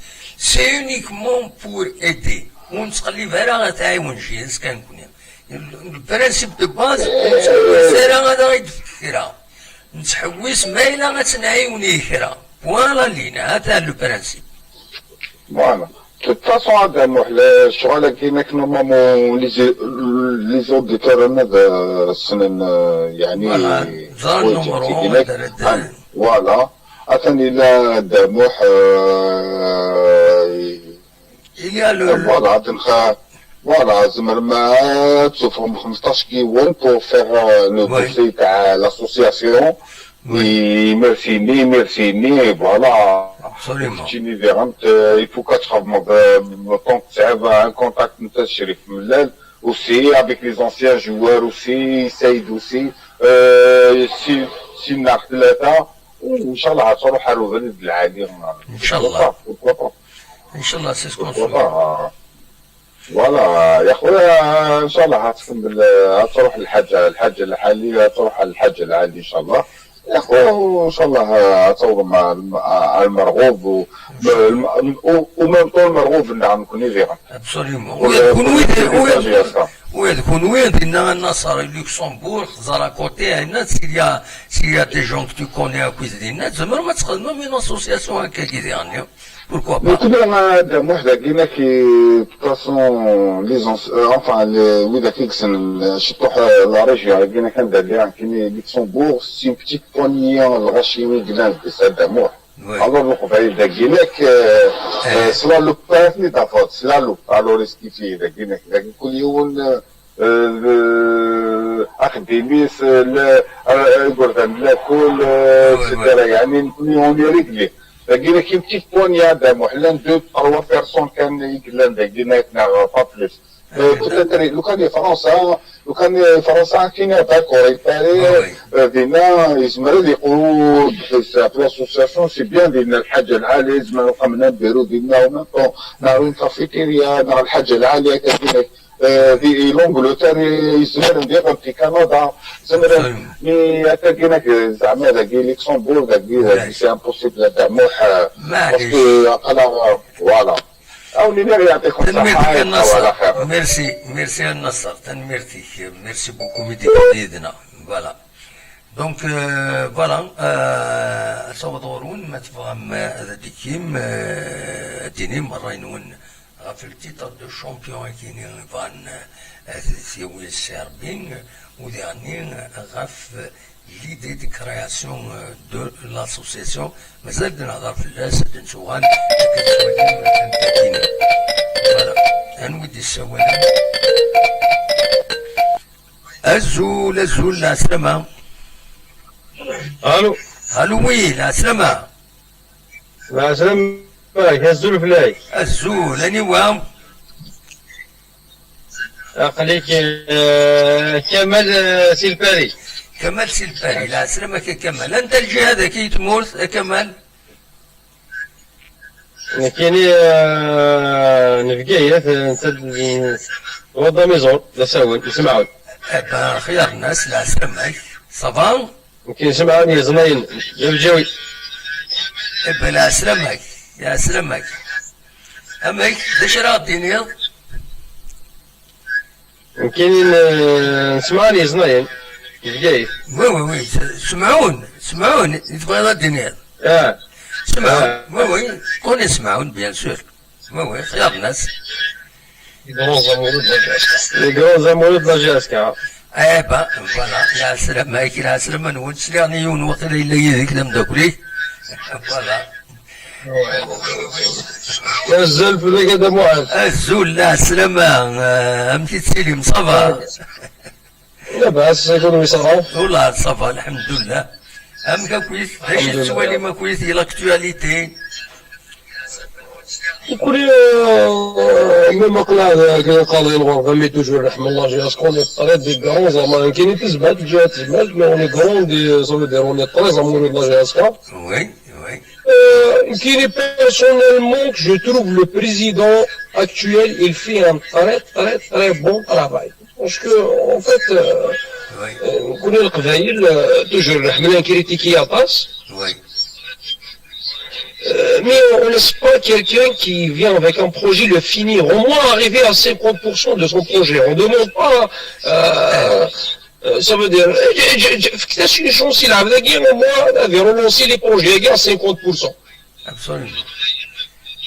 c'est uniquement pour aider. Ur nettqellib ara ad tɛiwen J S K nekkni. Le principe de base, ur nettqellib ara ad aɣ-d-tefk kra. Nettḥewwis ma yella ad tt-nɛiwen i kra. Voilà, lina ata le principe. Voilà. De toute façon, هذا موح الشغل كاين normalement les auditeurs هنا السنن، يعني voilà. Voilà. اثني لا دموح. Il y a le voilà. Voilà, زمر ما تشوفهم خمسطاش كيوان pour faire le dossier تاع l'association. Merci ni, merci ni, voilà. Absolument. Il faut que tu aies un contact, un contact, aussi avec les anciens joueurs aussi, Saïd aussi. Si ناخذ ثلاثة، وان شاء الله تروح على البلد العالي. ان شاء الله. ان شاء الله c'est ce qu'on souhaite. Voilà يا خويا، ان شاء الله هتكمل، هتروح الحاجه الحاجه العالي، هتروح على الحاجه العالي ان شاء الله يا خويا. وان شاء الله هتوضم المرغوب و même temps المرغوب نعم كوني فيغا. Absolument. ويكون ويد ويد ويد كون ويد إن النصر لوكسمبورغ زرا كوتي هنا، s'il y a des gens que tu connais à كويزدينا، زعما ما تخدموا من association هكا كي ديرني. Pourquoi pas. كنا دام واحد كينا كي بلاصون لي زونس، انفان ويدا كيكسن شطوح لا ريجيون كينا كان دار ليها كيني لوكسمبورغ، c'est une petite poignée الغاشي ويقلان بس هذا موح. Alors نقف عليه داكينك. سلا لوب باثني دافوت سلا لوب. Alors اسكيفي داكينك داكي كل يوم اخديميس لا، غردان لا كل، اكسيتيرا. يعني نكوني هوني ريكلي. داكينك كيم تيك بوان يا دام وحلان دو تروا بيرسون كان يقلان داكينك نا با بليس. Peut-être لو كان فرنسا، لو كان فرنسا كاين داكور يباري دينا يزمر اللي يقول في l'association c'est bien دينا الحاجه العاليه يزمر قمنا نديرو دينا ومن طون نعرف كافيتيريا نعرف الحاجه العاليه كدينا. في لونجلتير يزمر ندير في كندا زمر. مي هكا كاين زعما داكي لوكسمبورغ داكي c'est impossible هذا موح. معليش. Voilà. عاونيني غير يعطيكم الصحة. تنميرتك النصر. Merci, merci النصر، تنميرتك. Merci beaucoup ميدي كديدنا. Voilà. Donc voilà. صوت غورون ما تبغى ما هذا ديكيم. ديني مرة ينون غاف le titre de champion كيني فان سيوي السيربين وديرني غاف l'idée de création de l'association. مازال نهضر في الناس نتوغال. Voilà. انوي دي السوالم. ازول ازول العسلامة. الو. الو وي العسلامة. العسلامة. ازول فلاي. ازول اني وام. اقليك آه، كمال آه، سي الباري. كمال سي الباري العسلامة كمال انت الجهة ذاك يتمورث كمال. كيني آه، نفقيه انت. وضع ميزون لا ساون نسمعون. ابا خيار الناس العسلامة صافا. كاين سمعة يزناين يا بجاوي. ابا لا سلامك يا سلامك. امك داش راه دينيض. كاينين آه، سمعة يزناين. بجاي. وي وي وي سمعون سمعون يتبغي راه دينيض. اه. سمعون وي وي كون يسمعون bien sûr. وي وي خيار الناس. Les grands amoureux de la J S K. Eh ben, voilà, lɛeslama-k, lɛeslama-nwen. Sliɣ-nni yiwen waqila yella yid-k d ameddakel-ik. Voilà. Azul fell-ak a Dda Muḥend. Azul, lɛeslama, eh, amek i tettilim, ça va? Labas, kunwi ça va? Ula ça va, lḥemdullah. Amek akkit? D acu tettwalim akkit di l'actualité? Nekkni, euh, même aql-aɣ d akken qqaren ɣur-m, mais toujours nḥemmel la J S K, on est très des grands amoureux. Nekkini tezmert, ǧǧiɣ tezmert, mais on est grand, des, ça veut dire on est très amoureux de la J S K. Oui, oui. Euh, nekkini personnellement, je trouve le président actuel, il fait un très, très, très bon travail. Parce que, en fait, euh, Oui, nekkni Leqbayel, euh, toujours nḥemmel ad nkritikiya aṭas. oui. Euh, mais on laisse pas quelqu'un qui vient avec un projet le finir, au moins arriver à cinquante pour cent de son projet. On demande pas, euh, euh, ça veut dire, euh, je- je- je- fket-as une chance, il a au moins de relancer les projets à cinquante pour cent. Absolument.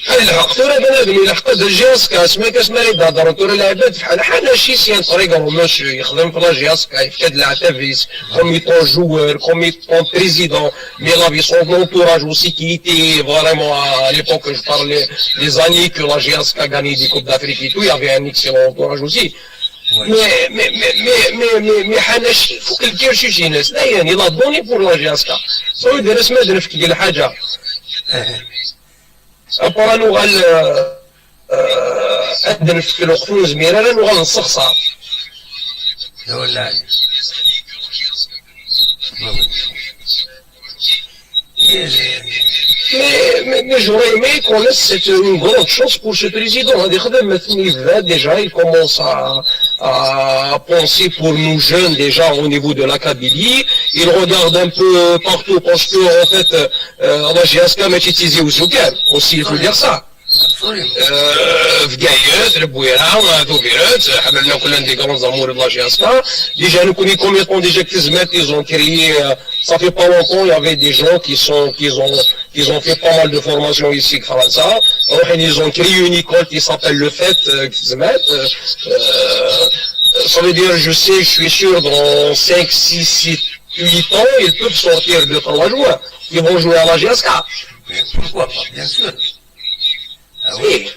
Lḥeqq tura bnadem ilḥeq-d la J S K, asmi akka asmi ara d-hedren tura lɛibad bḥal Ḥanaci, c'est un très grand monsieur, yexdem fi la J S K, yefka-d leɛtab-is, comme étant joueur, comme étant président, mais il avait son entourage aussi qui était vraiment, à l'époque, je parle des années que la J S K gagnait des Coupes d'Afrique et tout, il y avait un excellent entourage aussi. Oui. Mais, mais, mais, mais, mais, mais, mais Ḥanaci, il faut que le cœur chez Ginès, là, il a donné pour la J S K. Ça veut dire, اسمع، درت كي الحاجة. Après, ad nuɣal, euh, euh, ad nefk lweqt ur nezmir ara ad nuɣal nessexṣar. Walahi. Mais, mais, mais j'aurais aimé qu'on laisse cette, une grande chance pour ce président. Ad ixdem, ad yebda déjà, il commence à, à penser pour nous jeunes déjà au niveau de la Kabylie. Il regarde un peu partout parce que, en fait, euh, la J S K, mais c'est Tizi Ouzou, aussi, il faut dire ça. Absolument. Euh, Bgayet, Lbouira, euh, Tubiret, euh, حنا كلنا des grands amoureux de la J S K. Déjà, nous connaissons combien de temps déjà que Tezmert, ils ont créé, euh, ça fait pas longtemps, il y avait des gens qui sont, qui ont, qui ont fait pas mal de formations ici, grâce à ça. Alors, ils ont créé une école qui s'appelle le FET, euh, Tezmert. Euh, euh, ça veut dire, je sais, je suis sûr, dans cinq, six, sept, huit ans, ils peuvent sortir deux, trois joueurs qui vont jouer à la J S K. Mais pourquoi pas, bien sûr. Ah oui.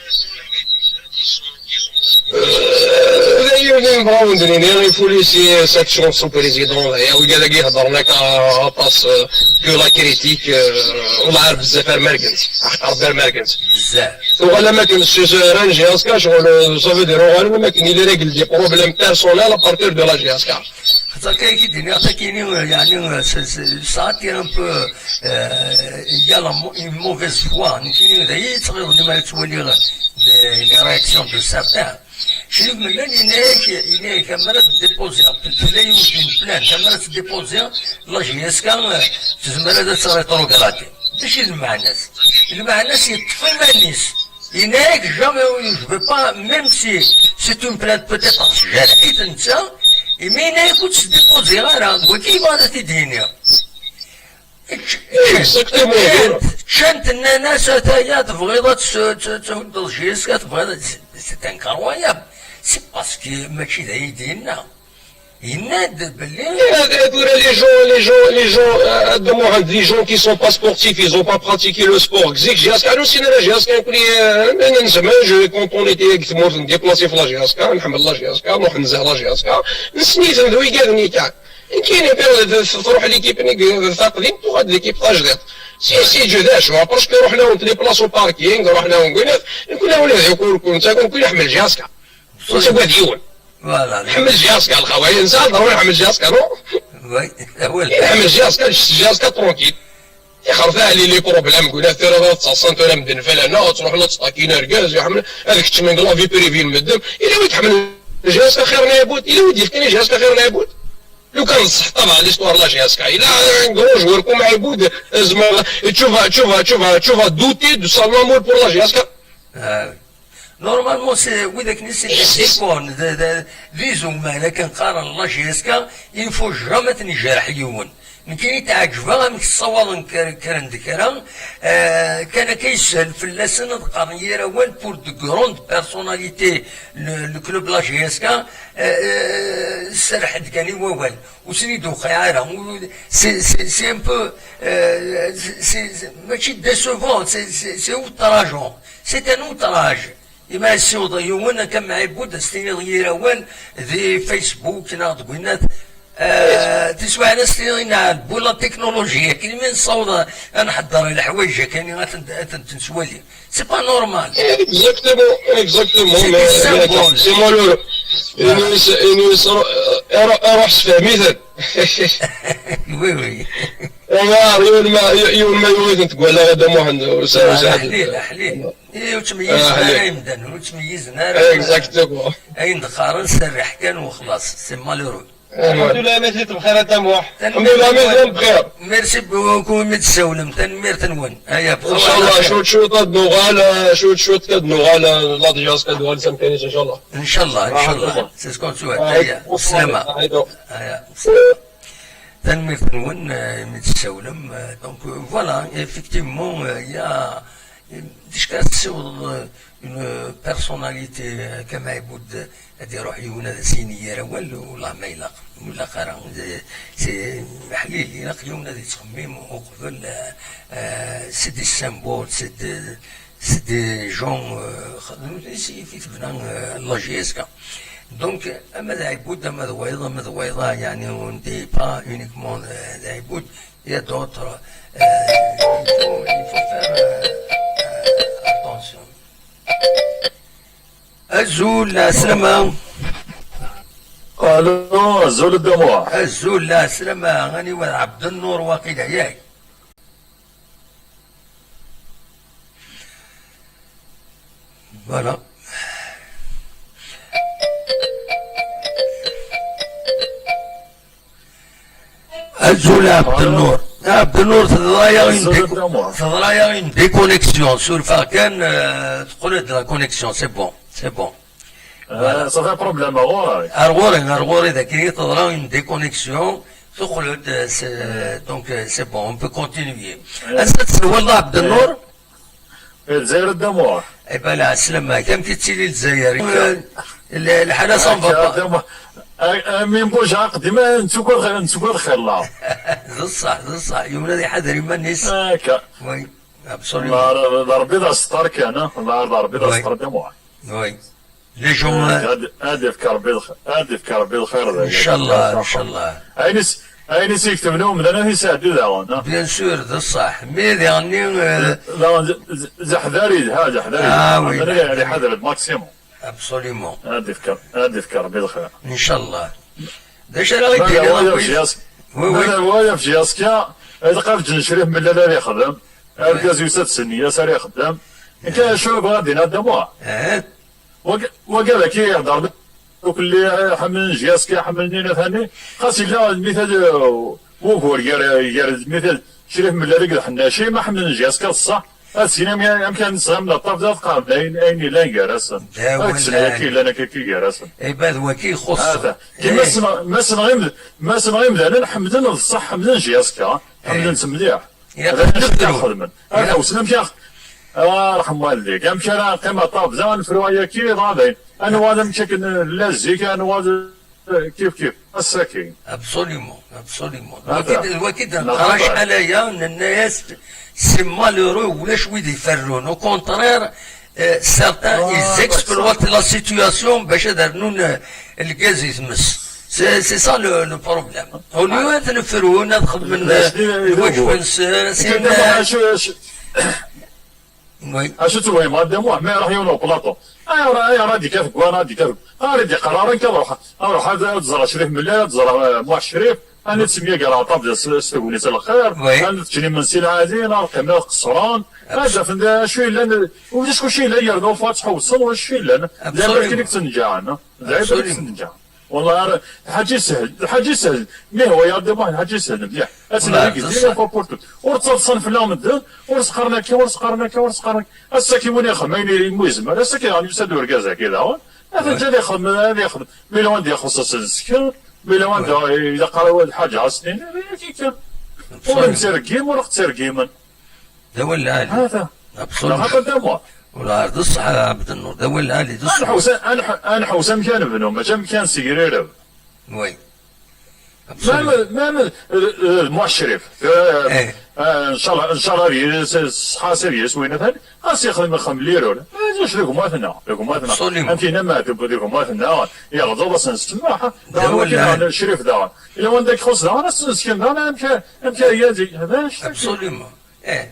D'ailleurs, il faut laisser cette chance au président. D'ailleurs, il y a des gens qui attaquent, euh, que la critique, euh, on a besoin de faire mergens. Faire mergens. بزاف. ولا ما كنش راه J S K شغل، ça veut dire ولا ما كاين les règles des problèmes personnels à partir de la J S K. Xaṭer kan i k-id-iniɣ takini, yani, c'est, c'est, ça attire un peu, euh, il y a la mo- une mauvaise foi. Nekini d aya yettɣiḍen mi ara ttwaliɣ des- les réactions de certains. Cri mella yenna-yak, yenna-yak, ammer ad tdipuziḍ, tella yiwet n plainte, ammer ad tdipuziḍ, la J S K, euh, tezmer ad tt-rétrogradiḍ. D acu i d lmeɛna-s? Lmeɛna-s yeṭṭef iman-is. Yenna-yak, jamais, je veux pas, même si c'est une plainte peut-être tjerḥ-it netta, mais yenna-yak ur tt-sdipuziɣ ara, d wagi yebɣa ad t-id-yini. Exactement. Ččant, nnan-as, ataya, tebɣiḍ ad tt- tt- thuddeḍ J S K, tebɣiḍ ad, c'est incroyable. C'est parce que mačči d ay d-yenna. Yenna-d belli Tura les gens, les gens, les gens, euh, de moi, les gens qui sont pas sportifs, ils ont pas pratiqué le sport. Zik J S K, nous, c'est la J S K, euh, من زمان, je, quand on était, quand on déplaçait la J S K, نحمل la J S K, نروح نزهر la J S K, نسنيت ذوي قاعد نيتان. كاين يقول تروح l'équipe نيك تقديم، تقعد l'équipe تجديد. Si, si, je dis, parce que رحنا on déplace au parking, رحنا ونقول، نقول له: "ولا هذا يقول كنت، كنت يحمل J S K". Ur ttagad yiwen. Voilà. Ḥemmel J S K, lxawa, yensa ḍeruri ḥemmel J S K, non? Oui, awal. Ḥemmel J S K, J S K tranquille. Ixref ahli les problèmes, kul tura ad ttaṣṣan tura medden fell-aneɣ, ad truḥ ad tṭakin argaz, iḥemmel, ad keččmen deg la vie privée n medden. Ila wi tḥemmel J S K xir n ɛibud, ila wi d-yefkan J S K xir n ɛibud. Lukan nṣeḥ ṭabɛ l'histoire la J S K. Il a un grand joueur comme Aïboud, euh, tu vas, tu vas, tu vas, tu vas douter de son amour pour la J S K. Ah, oui. Normalement, c'est, widak-nni, c'est des icônes, d, d, d izumal akken qqaren la J S K, il ne faut jamais ad ten-ijerḥ yiwen. Nekkini tɛeǧbeɣ amek ssawaḍen kra, kra n kra, eh, kan akka yeshel fell-asen ad qqaren yir awal pour de grandes personnalités, le, le club la J S K, eh, eh, serreḥ-d kan i wawal, ur sen-id-tuqiɛ ara. C'est, c'est, c'est un peu, eh, c'est, c'est, c'est, mačči décevant, c'est, c'est, c'est outrageant, c'est un outrage. Imi as-ssiwḍeɣ yiwen akka mɛibud, as-tiniḍ yir awal di Facebook neɣ deg winnat, eh, tiswiɛin as-tiniḍ inɛel bu la technologie, akken imi nessaweḍ a, a nḥedder i leḥwayeǧ akken ad tent-, ad tent-nettwali. C'est pas normal. Exactement, exactement. C'est des symboles. C'est malheureux. Voilà. Inus, inus, ruḥ, ruḥ sefhem-iten. Oui, oui. Yiwen ma, yiwen ma yuɣ-iten tgwala ɣer Dda Muḥend, ur sɛi, ur sɛi. Aḥlil, aḥlil. Eh, ur ttmeyyizen ara imdanen, ur ttmeyyizen ara. Exactement. Ayen d-qqaren serreḥ kan u xlaṣ, c'est malheureux. Alḥemdulillah, ma tili bxir a Dda Muḥ. Alḥemdulillah, ma tili bxir. Merci beaucoup imi d-tsawlem, tanemmirt-nwen. Aya, bxir. Inchallah, cwiṭ cwiṭ ad nuɣal, cwiṭ cwiṭ ad nuɣal, la J S K ad nuɣal s amkan-is, inchallah. Inchallah, inchallah. C'est ce qu'on souhaite. Aya, sslama. Aya, sslama. Tanemmirt-nwen, euh, imi d-tessawlem. Euh, donc, euh, voilà, effectivement, euh, il y a, euh, d acu ara tessiwḍeḍ, euh, une personnalité, euh, kama Ɛibud, ad iruḥ yiwen ad as-yini yir awal, wellah ma ilaq, ur ilaq ara. C'est, c'est, aḥlil, ilaq yiwen ad yettxemmim uqbel, euh, euh, c'est des symboles, c'est des, c'est des gens, euh, xedmen, c'est, c'est, c'est, euh, la J S K. Donc, ama d Ɛibud, ama d wayeḍ, ama d wayeḍ, yeɛni, on ne dit pas uniquement, euh, d Ɛibud, il y a d'autres, euh, il faut, il faut faire, euh, euh, attention. Azul, lɛeslama. Alo, azul a Dda Muḥ. Azul, lɛeslama, aniwa d Ɛebdennur waqila, yak? Voilà. Azul a Ɛebdennur. A Ɛebdennur, teḍra-yaɣ une, azul a Dda Muḥ, teḍra-yaɣ une déconnexion. Surfeɣ kan, euh, teqqel-d la connexion. C'est bon, c'est bon. Voilà. Euh, ça fait problème, ar ɣur-i. Ar ɣur-i, ar ɣur-i, dagi teḍra une déconnexion. Teqqel-d, euh, c'est, donc, euh, c'est bon, on peut continuer. Ansa i d-tsawleḍ a Ɛebdennur? Eh, Lezzayer a Dda Muḥ. Eh ben, lɛeslama-k, amek i tettili Lezzayer? Eh, l-, lḥal-a ça ne va pas. Akka, a Dda Muḥ. A, a, mi nbuj aqdim, nettugad, nettugad xilla. D ṣṣeḥ, d ṣṣeḥ. Yiwen ad iḥader iman-is. Akka. Oui, absolument. D, d Rebbi d aseṭṭar kan, ah. D Rebbi d aseṭṭar a Dda Muḥ. Oui. Les gens, euh, ad, ad ifk Rebbi lx-, ad ifk Rebbi lxir da. Inchallah, inchallah. Ayen is-, ayen i s-yektemn umdan ad t-isɛeddi daɣen, ah. Bien sûr, d ṣṣeḥ. Mais daɣen-nni, euh, daɣen z-, z-, zeḥdari, ha, zeḥdari. Ah, oui, zeḥdari, ad iḥader le maximum. Absolument. Ad ifk, ad ifk Rebbi lxir. Inchallah. D acu ara ɣ-d-tiniḍ a J S K? Oui, oui. Ma d awal a J S K, ilaq ad ǧǧen Crif Mellal ad ixdem. Argaz yusa-d s nniya-s ara ixdem. Nekk acu bɣiɣ ad d-iniɣ a Dda Muḥ. Eh? Wagi, wagi daki ihedder-d akk lli ḥemmlen J S K, ḥemmlen inat-nni. Xas yella lmital, uh, wugur gar, gar lmital Crif Mellal akked Ḥennaci, ma ḥemmlen J S K d ṣṣeḥ, ad sin am-, amek ara nesɣam d aṭṭaf d ad qqaren ayen, ayen yellan gar-asen. Ad kksen ayaki yellan akka, akka gar-asen. Ibad waki ixuṣṣen. Ata. Ki ma sneɣ-, ma sneɣ imd-, ma sneɣ imdanen ḥemmlen d ṣṣeḥ, ḥemmlen J S K, ḥemmlen-tt mliḥ. D acu i xedmen? Ad ḥewsen amek ax-, ah, rḥem walidek. Amek ara qqim aṭṭaf da, ad nefru ayaki, dɣa dayen. Anwa d amek akken, eh, la zik, anwa d, eh, kif kif. Ass-agi. Absolument, absolument. Waki d, waki d neqqar acḥal aya, nenna-yas, c'est malheureux, ulac wid iferrun. Au contraire, euh, certains, ils exploitent la situation bac ad rnun, euh, lgaz i tmes. C'est, c'est ça le, le problème. Au lieu ad nefrun, ad xedmen, euh, lwajeb-nsen, sin, euh, Oui. Acu twehmeḍ a Dda Muḥ, ma iruḥ yiwen uplaṭu? Ayɣer, ayɣer ad d-ikat deg wan, ad d-ikat deg wan? Ayɣer i d-iqqar ara nekk ad ruḥeɣ, ad ruḥeɣ ad, ad ẓreɣ Crif Mellal, ad ẓreɣ, eh, Muḥ Crif, ad n-semmiger aṭṭaf s, s tegnit n lxir, ad n-ččen imensi lɛali, ad qqimen ad qeṣṣren, ad d-afen d acu yellan, ulac wacu yellan yerna ur ttḥewwsen wacu yellan. D ayen kan i yettneǧǧɛen, d ayen kan i yettneǧǧɛen. Wallah, ara, lḥaǧa isehlen, lḥaǧa isehlen. Mi hwa ya Dda Muḥ, lḥaǧa isehlen mliḥ. Ad tt-nini deg ddin, une fois pour toutes. Ur ttaḍsan fell-aɣ medden, ur s-qqaren akka, ur s-qqaren akka, ur s-qqaren akka. Ass-agi win ixdem ayen i mu yezmer, ass-agi daɣen yusa-d urgaz-agi daɣen. Ad t-ǧǧ ad ixdem, ad ixdem. Mi lawan d-ixuṣṣ s lezkir, mi lawan d-, ilaq ara lḥaǧa ad s-nini, akka kan. Ur nettergim, ur ɣ-ttergimen. D awal lɛali. Hata. Absolument. Neɣ xaṭer d amuɣ. Wala, d ṣṣeḥ a Ɛebd Nnur, d awal lɛali, d ṣṣeḥ. Ad nḥewwes, ad nḥ-, ad nḥewwes amek ad nebnu, mačči amek ad nessegrireb. Oui. Même, absolument. Même, euh, euh, moi, Ccrif, euh, eh, euh, nchallah, nchallah, ad yili s-, ṣṣeḥḥa-s, ad yili s win atan, xas yexdem, ixdem lirul. Eh, d acu d gma-tneɣ, d gma-tneɣ. Absolument. Am tin am Meɛtub, d gma-tneɣ, yeɣḍeḍ-asen ssmaḥ. D awal lɛali. Ccrif daɣen. Ila wanda k-ixuṣ daɣen, ad s-nesken daɣen amek, amek ara yadi. D acu-t-agi? Absolument. Eh,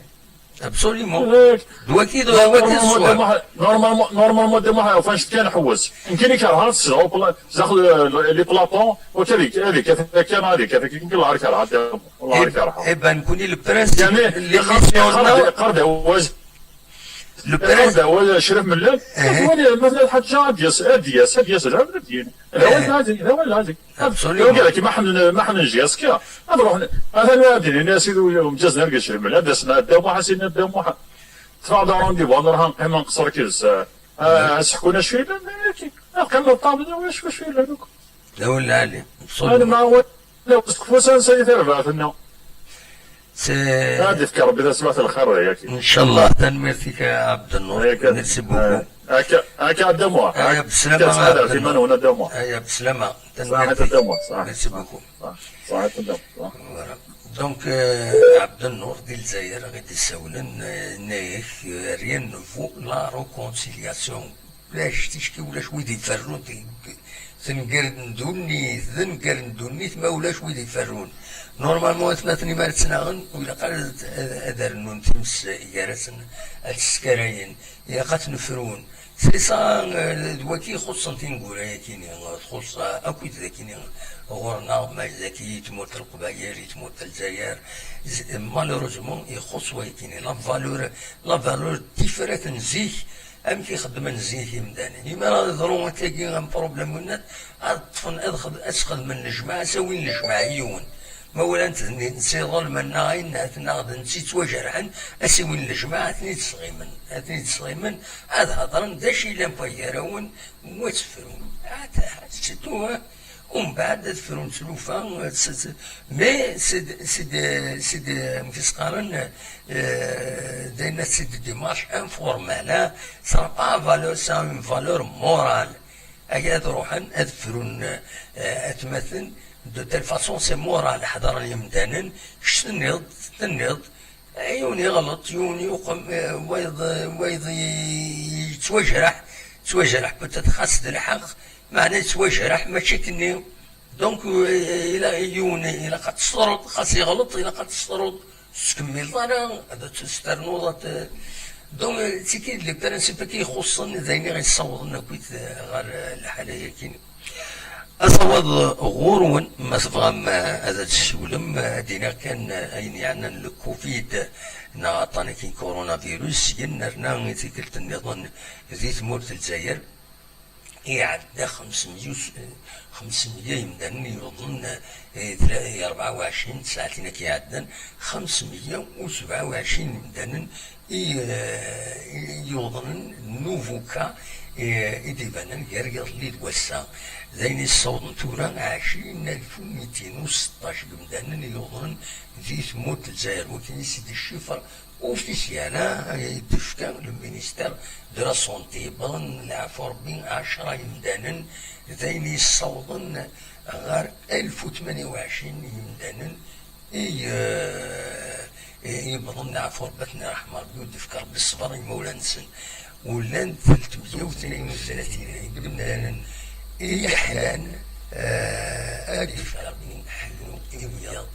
absolument. Eh, d waki, d waki normalement, ṣṣwab. Normalement, normalement, Dda Muḥ, ufan kan ḥewwes. Nekkini kerheɣ ad tezdeɣ daxel, eh, les plateaux, waki ad yekkat akka, ad yekkat akka, nekkini lɛar kerheɣ, Dda Muḥ, lɛar kerheɣ. Eh ben, nekkini le principe, yani, les iqqar-d, iqqar-d awaz-, le principe. Iqqar-d awaz, Crif Mellal, eh, ad wali, ma tella lḥaǧa, ad d-yas, ad d-yas, ad d-yas, ad d-yini. D awal lɛali, d awal lɛali. Absolument. Wagi, ma ḥemmlen, ma ḥemmlen J S K, ad ruḥen. Atan ad d-inin a sidi umǧaz n argaz Crif Mellal, ad d-asen a Dda Muḥ, a sidi Dda Muḥ. Teffeɣ-d rendez-vous, ad nruḥ ad neqqim ad nqeṣṣer akked-s. Ah, ad seḥkun acu yellan, akken. Ad qqimen ṭṭabla, acu acu yellan akk. D awal lɛali. Absolument. Ad nemɛawan, la, s tfus ansa i terbaɛt-nneɣ. Ad d-ifk Rebbi tasmaɛt n lxir dayaki. Ncallah, tanemmirt-ik a Ɛebd Nnur. Merci beaucoup. Akka, akka a Dda Muḥ. Aya beslama a Ɛebd Nnur. Aya beslama. Tanemmirt-ik. Merci beaucoup. Ṣaḥit a Dda Muḥ. Voilà. Donc, euh, Ɛebd Nnur di Lezzayer i d-issawlen, euh, yenna-yak, euh, rien ne vaut la réconciliation. Ulac ticki, ulac wid iferrun, tenger n ddunit, d nnger n ddunit, ma ulac wid iferrun. Normalement, atmaten-im ara ttnaɣen, ur ilaq ara ad, ad, ad rnun times gar-asen, ad ttskarayen. Ilaq ad ten-frun. C'est ça, euh, d waki ixuṣṣen tineggura-yakini, txuṣṣ akk-, akkit dakini ɣur-neɣ, ma d daki i tmurt n Leqbayel, i tmurt n Lezzayer. Z-, malheureusement, ixuṣṣ wayakini. La valeur, la valeur tifrat n zik, amek i xeddmen zik imdanen. Imi ara yeḍru akkagi am problème winna, ad ṭṭfen, ad xed-, ad sxedmen lejmaɛ, ad s-awin lejmaɛ i yiwen. Ma walan-t d netta iḍelmen neɣ ayen, neɣ d netta yettwajerḥen, ad s-awin lejmaɛ, ad ten-id-sɣimen. Ad ten-id-sɣimen, ad hedren d acu yellan gar-awen, u ad tefrun. Ad, ad tetteddu, ha? Umbeɛd ad frun tlufa, s-, s-, mais c'est de, c'est de, c'est de, amek i s-qqaren, euh, d ayen, c'est de démarche informelle, hein. Ça n'a pas valeur, ça a une valeur morale. Aya ad ruḥen, ad frun, euh, atmaten, de telle façon, c'est moral, ḥedren yemdanen, kečč tenniḍ, tenniḍ, Yiwen iɣleṭ, yiwen yuqem, eh, wayeḍ, wayeḍ i-, yettwajreḥ, yettwajreḥ, peut-être xas d lḥeqq, meɛna yettwajreḥ, mačči akkenni. Donc, eh, ila-, yiwen ilaq ad t-tesṭreḍ, xas iɣleṭ, ilaq ad t-tesṭreḍ, ur tettkemmileḍ ara, ad t-testernuḍ, ad t-, donc, eh, d tigi d le principe-agi ixuṣṣen, d ayen i ɣ-yessawḍen akkit, eh, ɣer, eh, lḥala-agi. Asawaḍ ɣur-wen, ma tebɣam, eh, ad d-tessiwlem, eh, ad d-iniɣ kan, eh, ayen yeɛnan le covid neɣ aṭṭan-agi n coronavirus, syen nerna i tikkelt nniḍen di tmurt n Lezzayer, iɛedda xemsemya, xemsemya yemdanen yuḍnen, eh, i rebɛa u ɛecrin tsaɛtin akka iɛeddan, xemsemya u sebɛa u ɛecrin yemdanen i, eh, i yuḍnen nouveau cas, eh, i d-ibanen gar yiḍelli d wass-a. D ayen yessawḍen tura ɛecrin alef u mitin u seṭṭac n yemdanen i yuḍnen di tmurt n Lezzayer. Wakken i s-d-iccifer officiel, ah, i d-tefka le ministère de la Santé. Wwḍen, leɛfu Rebbi, ɛecra yemdanen, d ayen yessawḍen ɣer alef u tmanya u ɛecrin yemdanen i, eh, i yewwḍen, leɛfu Rebbi, ad ten-iṛḥem Rebbi, u d-ifk Rebbi ṣṣber i yimawlan-nsen. U llan telt meyya u tnin u tlatin n yemdanen i yeḥlan, eh, ad d-ifk Rebbi ḥellu i wiyaḍ.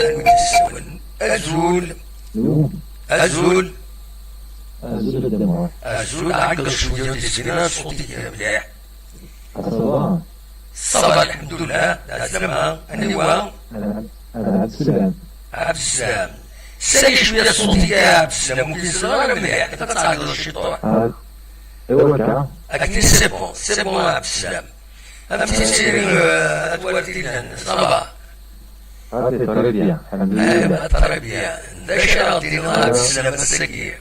Anwa i d-yessawalen? Azul. Azul. Azul a Dda Muḥ. Azul, ɛeggeḍ cwiya, ur d-yettban ara ṣṣut-ik mliḥ. Ça va? Ça va, lḥemdullah, d ɛeslama. Aniwa? Ɛebd-, Ɛebd Slam. Ɛebd Slam. Sali cwiya ṣṣut-ik a Ɛebd Slam, ur k-ssineɣ ara mliḥ, ad tɛeggeḍ ciṭuḥ. Ah, iwa akka? Akken, c'est bon, c'est bon a Ɛebd Slam. Amek i tili, euh, at Wartilan, ça va? Ah, c'est très bien, alḥemdulillah. Eh, très bien. D acu ara ɣ-d-tiniḍ a Ɛebd Slam ass-agi?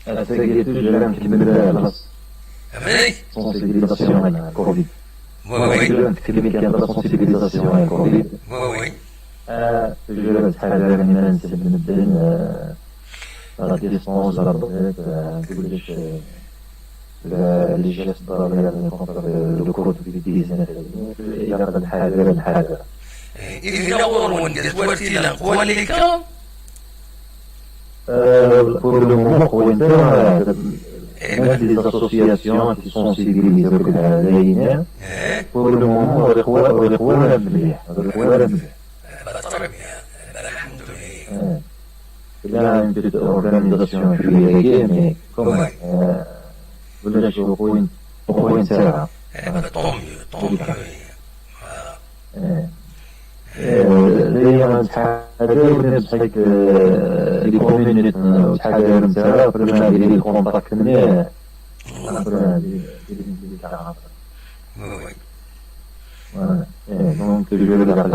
Ass-agi, toujours la même, kemmel, euh, xas. Amek? Sensibilisation, euh, covid. Oui, oui. Tekcem kan la sensibilisation i le covid. Oui, oui. Toujours ad ttḥadaren iman-nsen medden, la distance, la bavette, kullec, les gestes barrières contre le covid dix-neuf. Ilaq ad nḥader, ad nḥader. Ihi ɣur-wen di twarti llan qwan les cas? Pour le moment, qwant, même les associations qui sensibilisent akk d lɛali-nni, pour le moment, ur iqwa, ur iqwa ara mliḥ, ur iqwa ara mliḥ. Très bien. Alhamdulillah. Tella une petite organisation cwiya-agi, mais quand même, ulac ur qwant, ur qwant ara. Tant mieux, tant mieux. Voilà. Dayya nettḥadar, ur nettḥadar, les communes ur ttḥadarent ara, vraiment di les contacts-nni, après, di, di, di les quarante. Oui, oui. Voilà. Donc, toujours ad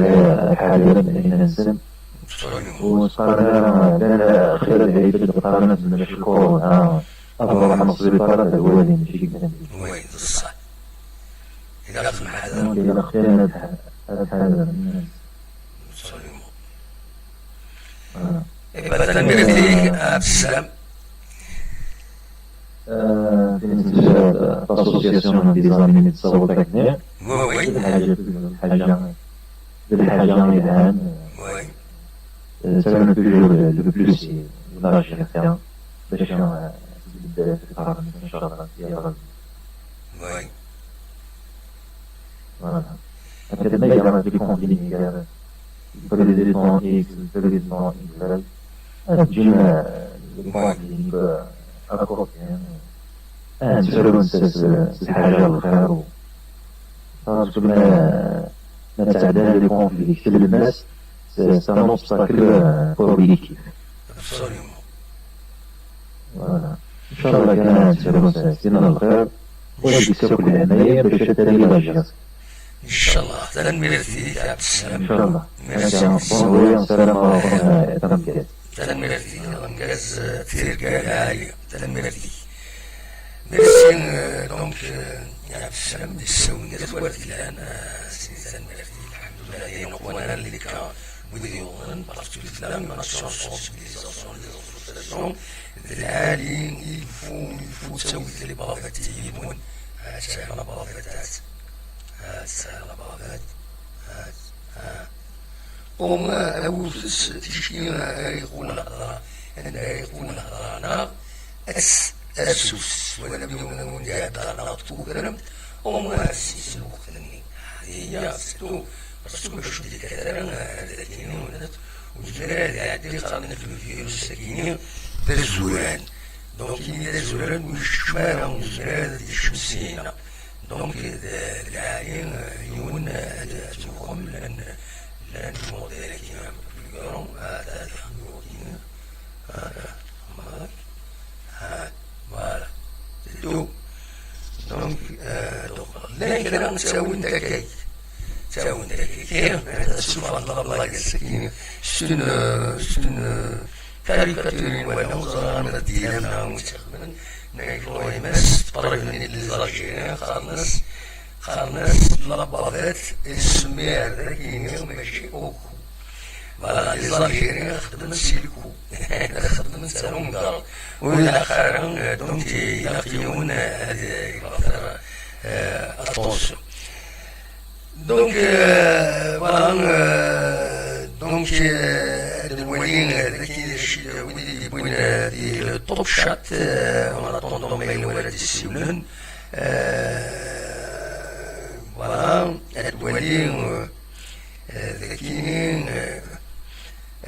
ḥadaren iman-nsen. Ur ttqaren ara, llan xir ad ɛiben qqaren-as d corona. Ad ruḥen ɣer sbiṭar ad walin, mačči kan. Oui, d ṣṣeḥ. Ilaq ad nḥader. Donc, ilaq kan ad, ad ḥadren. Absolument. Voilà. Eh ben, tanemmirt-ik, Abdeslam. Tin n l'association des amis n tsaweḍt akkenni. Oui, oui. D lḥaǧa, d lḥaǧa, d lḥaǧa yelhan. Oui. Ttawin toujours le, le plus, la Algérie, bac, tbeddel, inchallah. Oui. Voilà. Akka d ma gar les conflits, gar président X, président Y, ad ǧǧin, les conflits, à côté. Ad ttfrun s, s, s lḥaǧa n lxir, u parce que ma, ma tɛeddan les conflits, c'est le masse, c'est, c'est un obstacle, pour l'équipe. Absolument. Voilà. Inchallah kan ad ttfrun s, s tin n lxir, u ad yekkes akk lehmaya bac ad tali l'Algérie. Inchallah. Tanemmirt-ik, Abdeslam. Inchallah. Merci. Bon voyage, salam alaikum, eh, Tamgaz. Tanemmirt-ik, Tamgaz, eh, tirga lɛali. Tanemmirt-ik. Merci, euh, donc, euh, Abdeslam, di tsawin-a twart ilan, euh, sini tanemmirt-ik, alhamdulillah, ayen uqwan ar les cas, wid yuḍnen, parce que tella une action de sensibilisation des associations, d lɛali, il faut, il faut ttawit les bavettes yid-wen. Ah, tiens, la bavette, ah, ah, tiens, la bavette, ah, ah. Au moins, awit-tt ticki ara iqu lehḍra, anda ara iqu lehḍra, neɣ ad s-, ad s-, wala mi wen-, wen-d-iɛedda neɣ tkukremt, au moins ad s-yis lweqt-nni. Hadiya, c'est tout. Parce que bac ur d-yekkat ara, eh, dagi, ur nezmir ara ad iɛeddi, qqaren-ak le virus-agi d azuran. Donc, imi d azuran, ur yekcem ara, ur nezmir ara ad yekcem syin. Donc, d, d lɛali, euh, yiwen, euh, ad, ad twexxem, llan, llan modèle-agi un peu plus grand, ah, d, d, d, ah, ah, voilà. C'est tout. Donc, euh, donc, llan kra n ttawin takayt. Ttawin takayt. Kra, euh, ssufɣen la blague, c'est une, c'est une, euh, Caricature-in wala ur ẓriɣ arma d D M neɣ anwa i tt-ixedmen, neɣ Ibrahim S, ṭṭrib-nni n les Algériens, qqaren-as, qqaren-as la bavette, isem-is dagi, mačči uku. Voilà, les Algériens xeddmen si lku. Xeddmen s ungar. Ur ilaq ara, donc, ilaq yiwen ad iɣer, euh, attention. Donc, euh, voilà, euh, donc, euh, ad nwali, euh, d akken, euh, wid i d-yewwin, euh, di, euh, Top Chat, euh, en attendant ma yella wara d-yessiwlen. Euh, voilà, ad nwali, euh, euh, d akken, euh,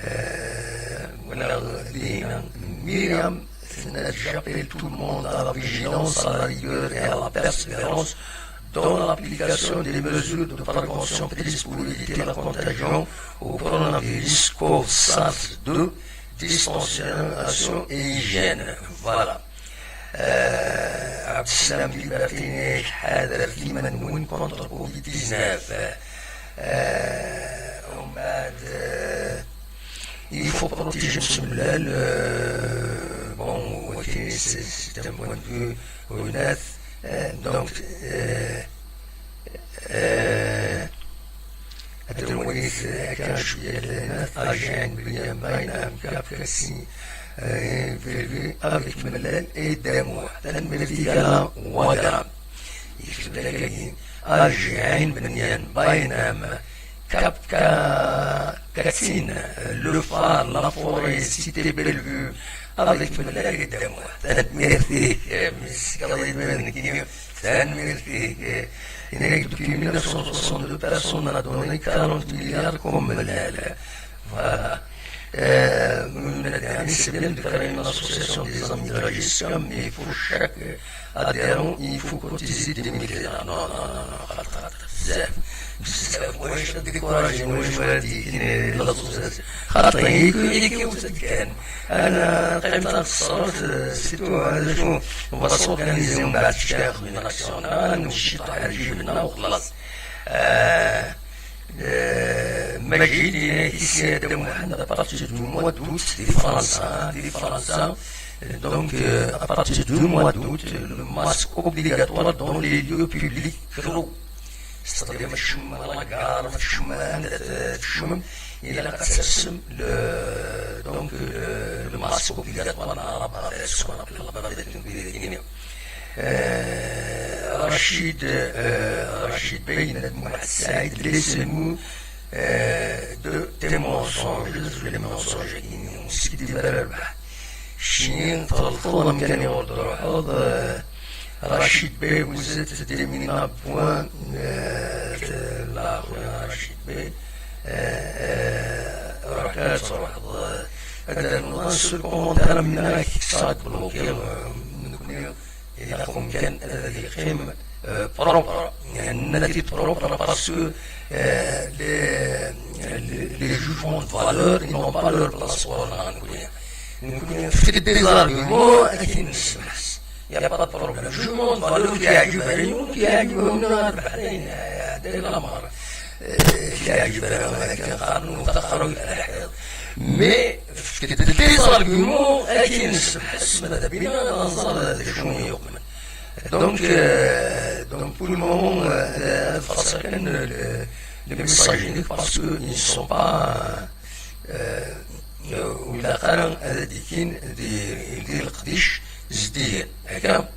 euh, voilà, euh, Myriam, j'appelle tout le monde à la vigilance, à la rigueur et à la persévérance dans l'application des mesures de prévention prises pour éviter la contagion au coronavirus cov SARS deux, distanciation et hygiène. Voilà. Euh, Abdeslam Libertini, حذر ديما وين contre covid dix-neuf. Euh, ومن بعد, euh, il faut protéger le, euh, bon, ok, c'est, c'est un point de vue honnête. Euh, donc, euh, Euh, ad nwali akka cwiya lana, Ajiɛin Benyan Baynam Kapkasi, euh, Vervi avec Mellal et Damour. Tanemmirt-ik a Wagram. Yekteb-d akkagi, Ajiɛin Benyan Baynam Kapka Katine, le phare, la forêt, cité Bellevue, avec Mellal et Damour. Tanemmirt-ik, euh, Miss Kaliben, Tanemmirt-ik. Yenna-k, depuis mille neuf cent soixante-deux, personne n'a donné quarante milliards comme Mellal. Voilà. Euh, c'est bien de créer une association des amis de la gestion, mais il faut chaque adhérent, il faut cotiser deux mille dirhams. Non, non, non, non, خاطر، خاطر، بزاف. بزاف. واش décourager، واش غادي يكون l'association؟ خاطر يكون، يكون كان. انا قيمت الصوت، سيتو هذا شو، بس organiser من بعد الشيخ من الاكسيون، انا نمشي طاح على جيبنا وخلاص. آه، آه، مجيد، ici à Damour à partir du mois d'août, de France, hein, de France, hein. Donc, euh, à partir du mois d'août, le masque obligatoire dans les lieux publics clos. C'est-à-dire, ma tcum la gare, ma tcum anda tcum, il a le, donc, euh, le masque obligatoire, la barre, ce qu'on appelle la barre de, de, de, de, euh, Rachid, euh, Rachid Bey, Mohamed Saïd, laissez-nous, euh, de tes mensonges, les mensonges, qui nous, ce qui dit vers le bas. Chien, Tolkol, Amkani, Ordre, euh, Rachid Bey, vous êtes des minabouins, euh, de la, Rachid Bey, euh, euh, Rakat, Sorhad, euh, هذا الموضوع، ce commentaire من هناك صار بلوكي، euh، من كل، إلى قوم كان هذا يقيم، euh, propre، يعني النتيجة propre، parce que, euh, les, les, les jugements de valeur, ils n'ont pas leur place pour nous. نكون في des arguments أكيد نسمح. Il n'y a pas de problème. Jugement de valeur كيعجبني وكيعجبهم النهار بعدين، هذا الأمر. آه، كيعجبنا كنقارنوا تقروا الحيط. Mais في des arguments أكيد نسمح. ماذا بينا ننظر هذا شنو يؤمن. Donc, euh, donc pour le moment, euh, هذا خاصة كان le, le message unique parce que ils ne sont pas, euh, ولا قرا هذا ديكين دي, دي القديش زديا هكا.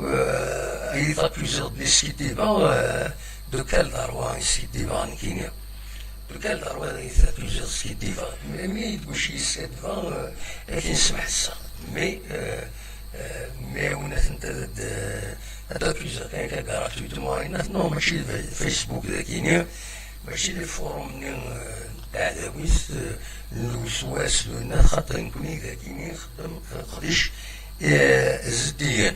آه، أي تاكوزيغ دي سكيديفا، آه، دو كال داروا سكيديفا نكينيا. دو كال داروا أي تاكوزيغ سكيديفا. مي، مي دوشي سكيديفا، آه، لكن سمح السا. مي، آه، آه، مي هنا تنت د-، تاكوزيغ كان كا غراتويتمون، هنا نو ماشي في-، فيسبوك ذاكينيا. ماشي لي فوروم ني، آه، تاع داويس، آه، الوسواس، لنا خاطر نكوني ذاكيني نخدم، آه، قديش، آه، زديا.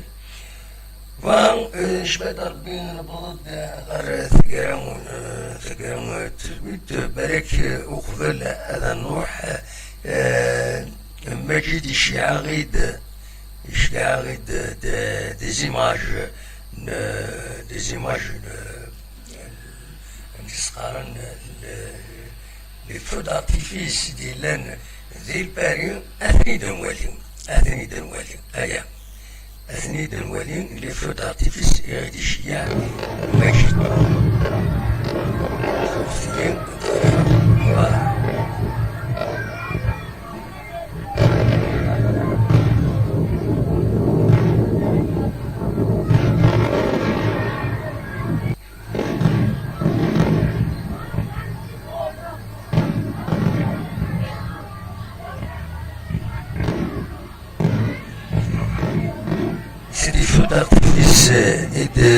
فا، آه، شبات ربي نبض، آه، غير ثقرا، آه، ثقرا، آه، تلويت، آه، بالك، آه، أقبل هذا نروح، آه، مجيد الشيعة غيد، الشيعة غيد، آه، دي، دي زيماج، آه، دي زيماج، آه، Amek i s-qqaren, le, les feux d'artifice d-yellan di Lpari, ad ten-id-nwali, ad ten-id-nwali, aya, ad ten-id-nwali, les feux d'artifice i ɣ-d-iceyyeɛ Majid. Voilà. C'est des feux d'artifice, euh, et de,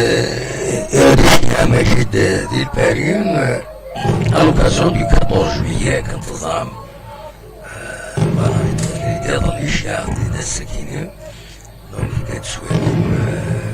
et de Majid, euh, di Lpari, euh, à l'occasion du quatorze juillet, quand on a, euh, voilà, les, les, les, les, les, les, les, les, Donc, كتسوالم، آه،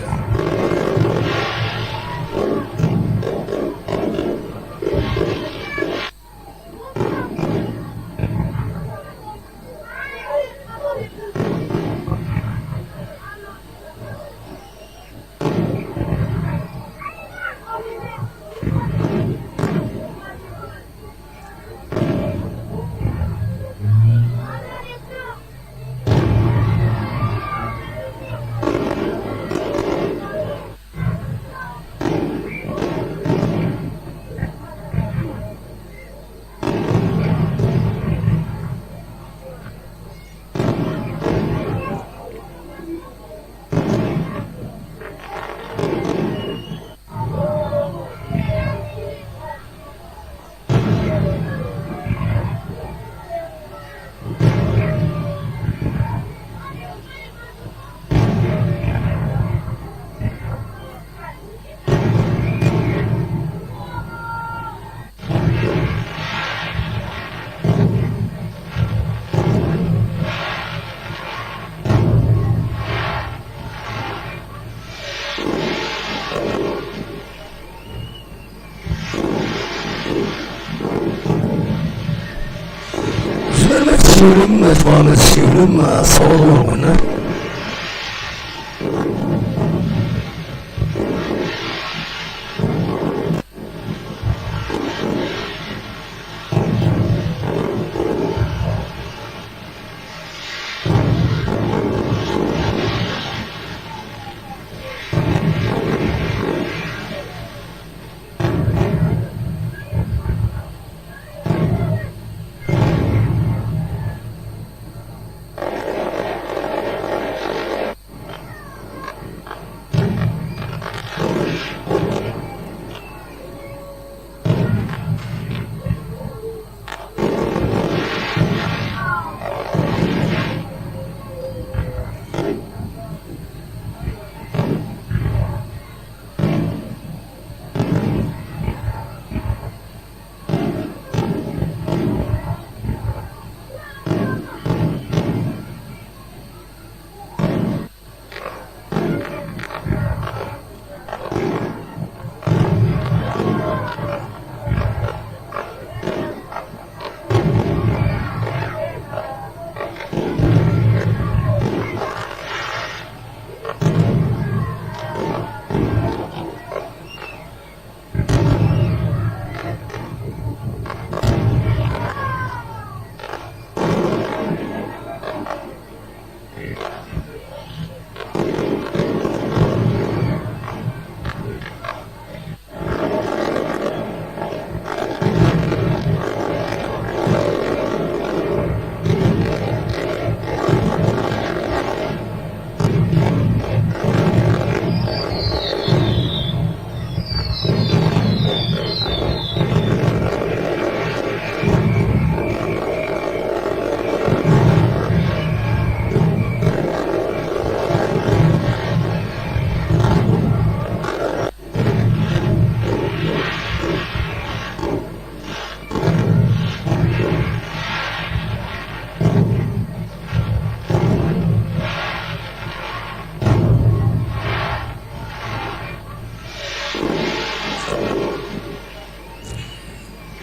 Tebɣam ad tessiwlem, ad tessawḍem ɣur-wen.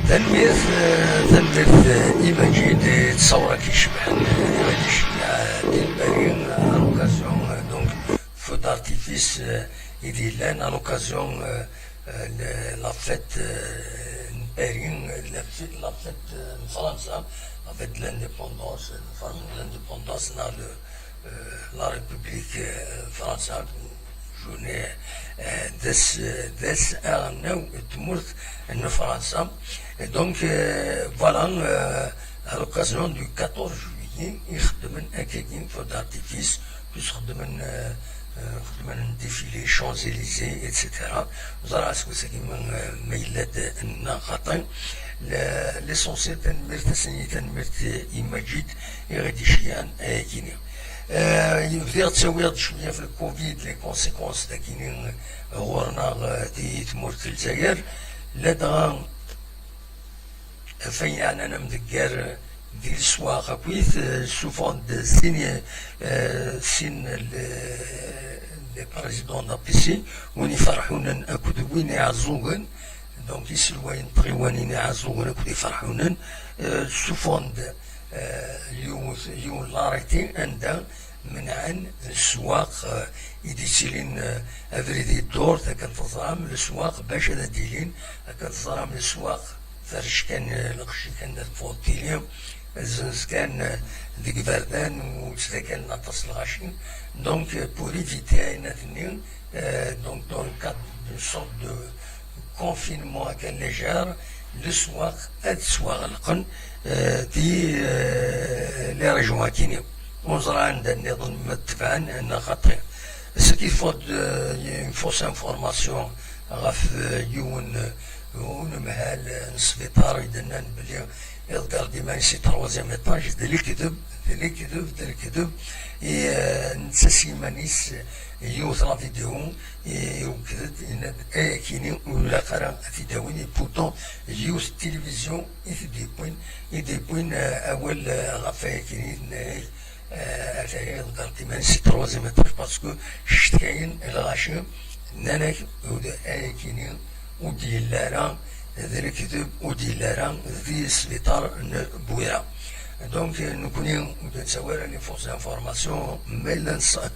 Tanemmirt, eh, tanemmirt, eh, i Maǧid, eh, ttṣawra-k icebḥen, eh, i Maǧid Cenna, eh, di Lpari, eh, à l'occasion, eh, donc, feu d'artifice, eh, i d-yellan, à l'occasion, eh, eh, le, la fête, eh, n Paris, eh, la fête, la fête, eh, n Fransa, la fête de l'indépendance, eh, n Fran-, l'indépendance, neɣ le, eh, la République, eh, Fransa, journée, eh, des, des, aɣelnaw n tmurt n Fransa. Et donc, eh, voilà, eh, à l'occasion du quatorze juillet, i xeddmen akkagi feu d'artifice, puis xeddmen, eh, eh, xeddmen défilé Champs-Élysées, et cetera. Ẓriɣ aseggas-agi ma, eh, ma yella-d neɣ xaṭi. Le, l'essentiel, tanemmirt-asen, tanemmirt i Maǧid i ɣ-d-iceyyen ayagi-nni. Eh, bdiɣ ttawiɣ-d cwiya ɣef le covid, les conséquences dagi-nni ɣur-neɣ, eh, di tmurt n Lezzayer. Ladɣa ɣef ayen yeɛnan amdegger di leswaq akkit, eh, ssufɣen-d sin, eh, sin le, les présidents d'A P C, win iferḥunen akked win iɛeẓẓugen, donc iselwayen n tɣiwanin iɛeẓẓugen akked iferḥunen, eh, ssufɣen-d, eh, yiwet, yiwen l'arrêté anda menɛen leswaq, eh, i d-yettilin, eh, abrid yeddur, akken teẓram, leswaq bac ad d-ilin, akken teẓram, leswaq ferrec kan, eh, lqecc kan ad tfuḍ tili, zzenz kan, eh, deg iberdan, ur ttdakalen aṭas lɣaci. Donc, eh, pour éviter ayen-nni, eh, donc, dans le cadre d'une sorte de confinement akken léger, leswaq ad ttwaɣelqen, eh, di, eh, les régions akini. Ur neẓri anda nniḍen ma tebɛen neɣ xaṭi. Ass-agi teffeɣ-d, eh, une fausse information ɣef, eh, yiwen, eh, unemhal, eh, n sbiṭar i d-nnan belli iḍegger-d iman-is i troisième étage. D lekdeb, d lekdeb, d lekdeb. I, eh, netta s yiman-is, eh, yiwet la vidéo, i iwekked-d, yenna-d, "Ayakini ur ilaq ara ad t-id-awin." Et pourtant, yiwet n tilivizyu i t-id-yewwin, i d-yewwin, eh, awal, eh, ɣef ayakini, tenna-yak, eh, ataya iḍegger-d iman-is si troisième étage, parce que cetkayen lɣaci, nnan-ak, "Ur d-, ayakini ur d-yelli ara d lekdeb, ur d-yelli ara di sbiṭar n Bwira." Donc, nekkni ur d-nettawi ara les fausses informations, ma yella nṣ-,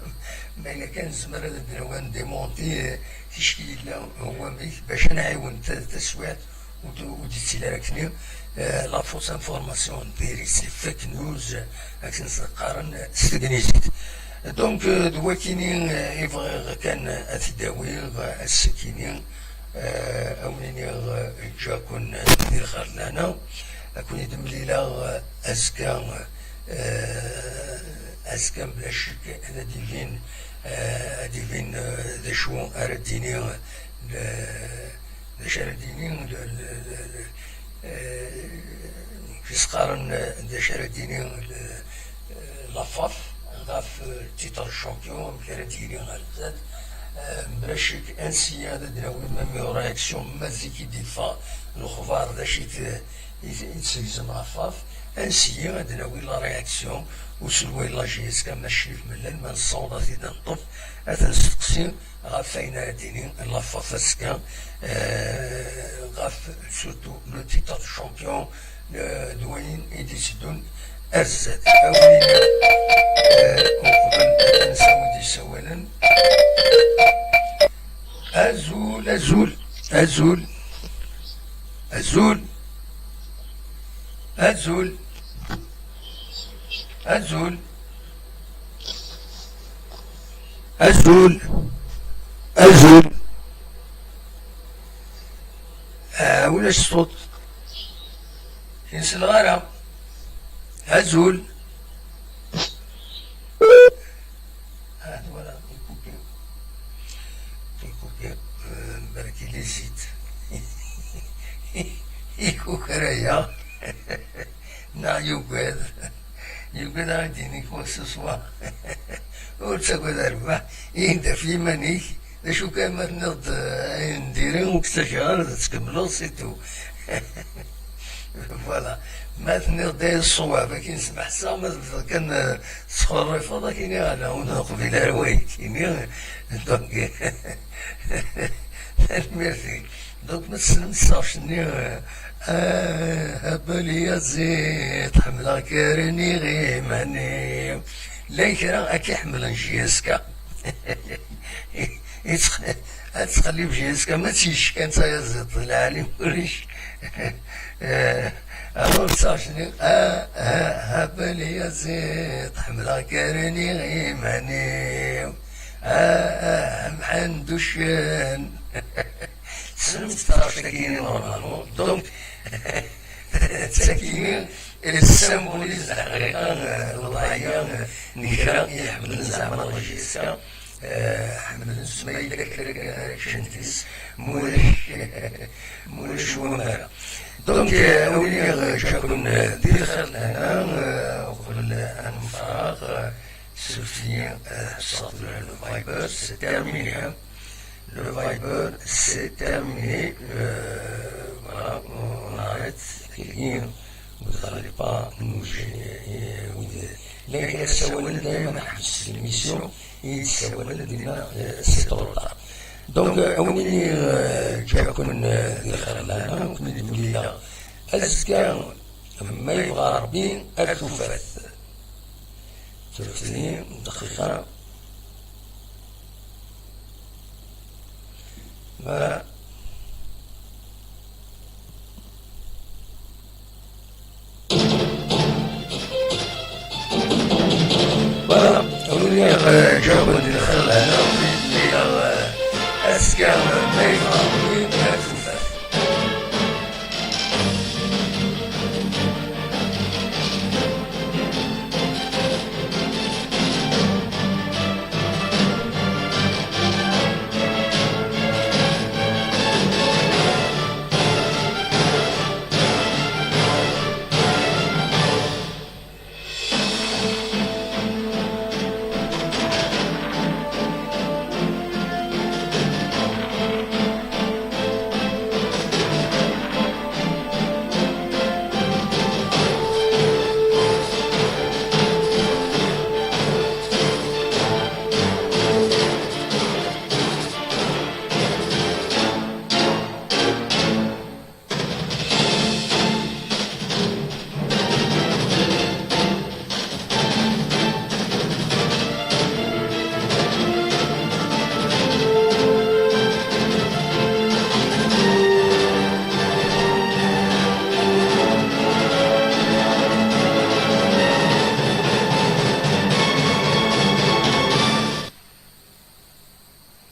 ma yella kan nezmer ad d-nawi ad ndémenti, eh, ticki yella wamek bac ad nɛiwen ta-, taswiɛt ur d-, ur d-yettili ara akkenni, eh, la fausse information n diri, les fake news, eh, akken s-qqaren, eh, s tegnizit. Donc, eh, d wakini, eh, i bɣiɣ kan ad t-id-awiɣ, eh, ass-akini, eh, a wen-iniɣ, eh, ǧǧa-ken, eh, di lxir d lehna, a ken-id-mlileɣ, eh, azekka, eh, azekka mebla ccek ad d-ibin, eh, ad d-ibin, eh, d acu ara d-tini, eh, d acu ara d-yini l-, l-, l-, l-, eh, amek i s-qqaren, eh, d acu ara d-yini l-, eh, la faf ɣef, eh, titre de champion, amek ara d-yini ɣer zdat. Eh, mebla ccek, ansi ad d-nawi même réaction, ma zik i d-iffeɣ lexbar, d acu i t-, i t-, i t-segzem ɣef faf, ansi ad d-nawi la réaction uselway n la J S K, ma Crif Mellal, ma nessaweḍ ad t-id-neṭṭef, ad t-nesteqsi ɣef wayen ara d-tini la faf azekka, eh, ɣef surtout le titre de champion, eh, d wayen i d-itteddun ar zdat. A win, eh, uqbel ad nsawi-d isawalen. Azul, azul, azul, azul, azul, azul. Azul. Azul. Ah, ulac ṣṣut. Ur sliɣ ara. Azul. Ah, voilà, ikukir. Ikukir, euh, balki les sites. Ikukir aya. Neɣ yugad. Yugad ad d-yini quoi que ce soit. Ur ttagad ara, bah, ini-d ɣef yiman-ik, d acu kan ma tenniḍ-d, eh, ayen n diri, ur k-ttaǧǧaɣ ara ad tkemmleḍ, c'est tout. Voilà. Ma tenniḍ-d ayen ṣṣwab, akin smeḥseɣ, ma tebdiḍ kan, eh, tettxerrifeḍ, akin, ala, ur neqbil ara wayek-ini. Donc, tanemmirt-ik. Donc, ma tessnem taɣect-nni, eh, ah, habali a ziṭ, ḥemmleɣ kra n iɣiman-iw. Llan kra akka iḥemmlen J S K. Yettx-, ad txellib J S K, ma tt-yeckan tayaziḍt, lɛali ulac. Eh, alors, taɣect-nni, ah, ah, habali a ziṭ, ḥemmleɣ kra n iɣiman-iw. Ah, ah, mḥend uccen. Tessnemt taɣect-agi-nni normalement. Donc, d tagi-nni, elle symbolise lḥaqiqa, eh, lewḍeɛ-agi, eh, n kra i iḥemmlen zeɛma la J S K. Eh, ḥemmlen s ma yella kra ara ččen deg-s, mulac, mulac wamara. Donc, eh, a win i ɣ-ǧǧakun, eh, di lxir d lehna, eh, uqbel ad nfaraɣ, eh, surfet-iyi, eh, ḥebseɣ tura le Viber, c'est terminé, hein. Le Viber, c'est terminé. Euh, voilà, on arrête. Vous n'allez pas nous gêner. Llan kra ssawalen dayma ḥbes l'émission, i d-ssawalen dinna, euh, c'est trop tard. Donc, euh, a win i, euh, ǧǧakun, euh, di lxir lana, ur ken-id-mlileɣ azekka, ma yebɣa Rebbi, ar tufat. Surfet-iyi, dqiqa. Voilà. Voilà. Ur lliɣ, euh, ǧǧaɣ-wen di lxir lehna, ur lliɣ, euh, azekka, ma yebɣa Rebbi,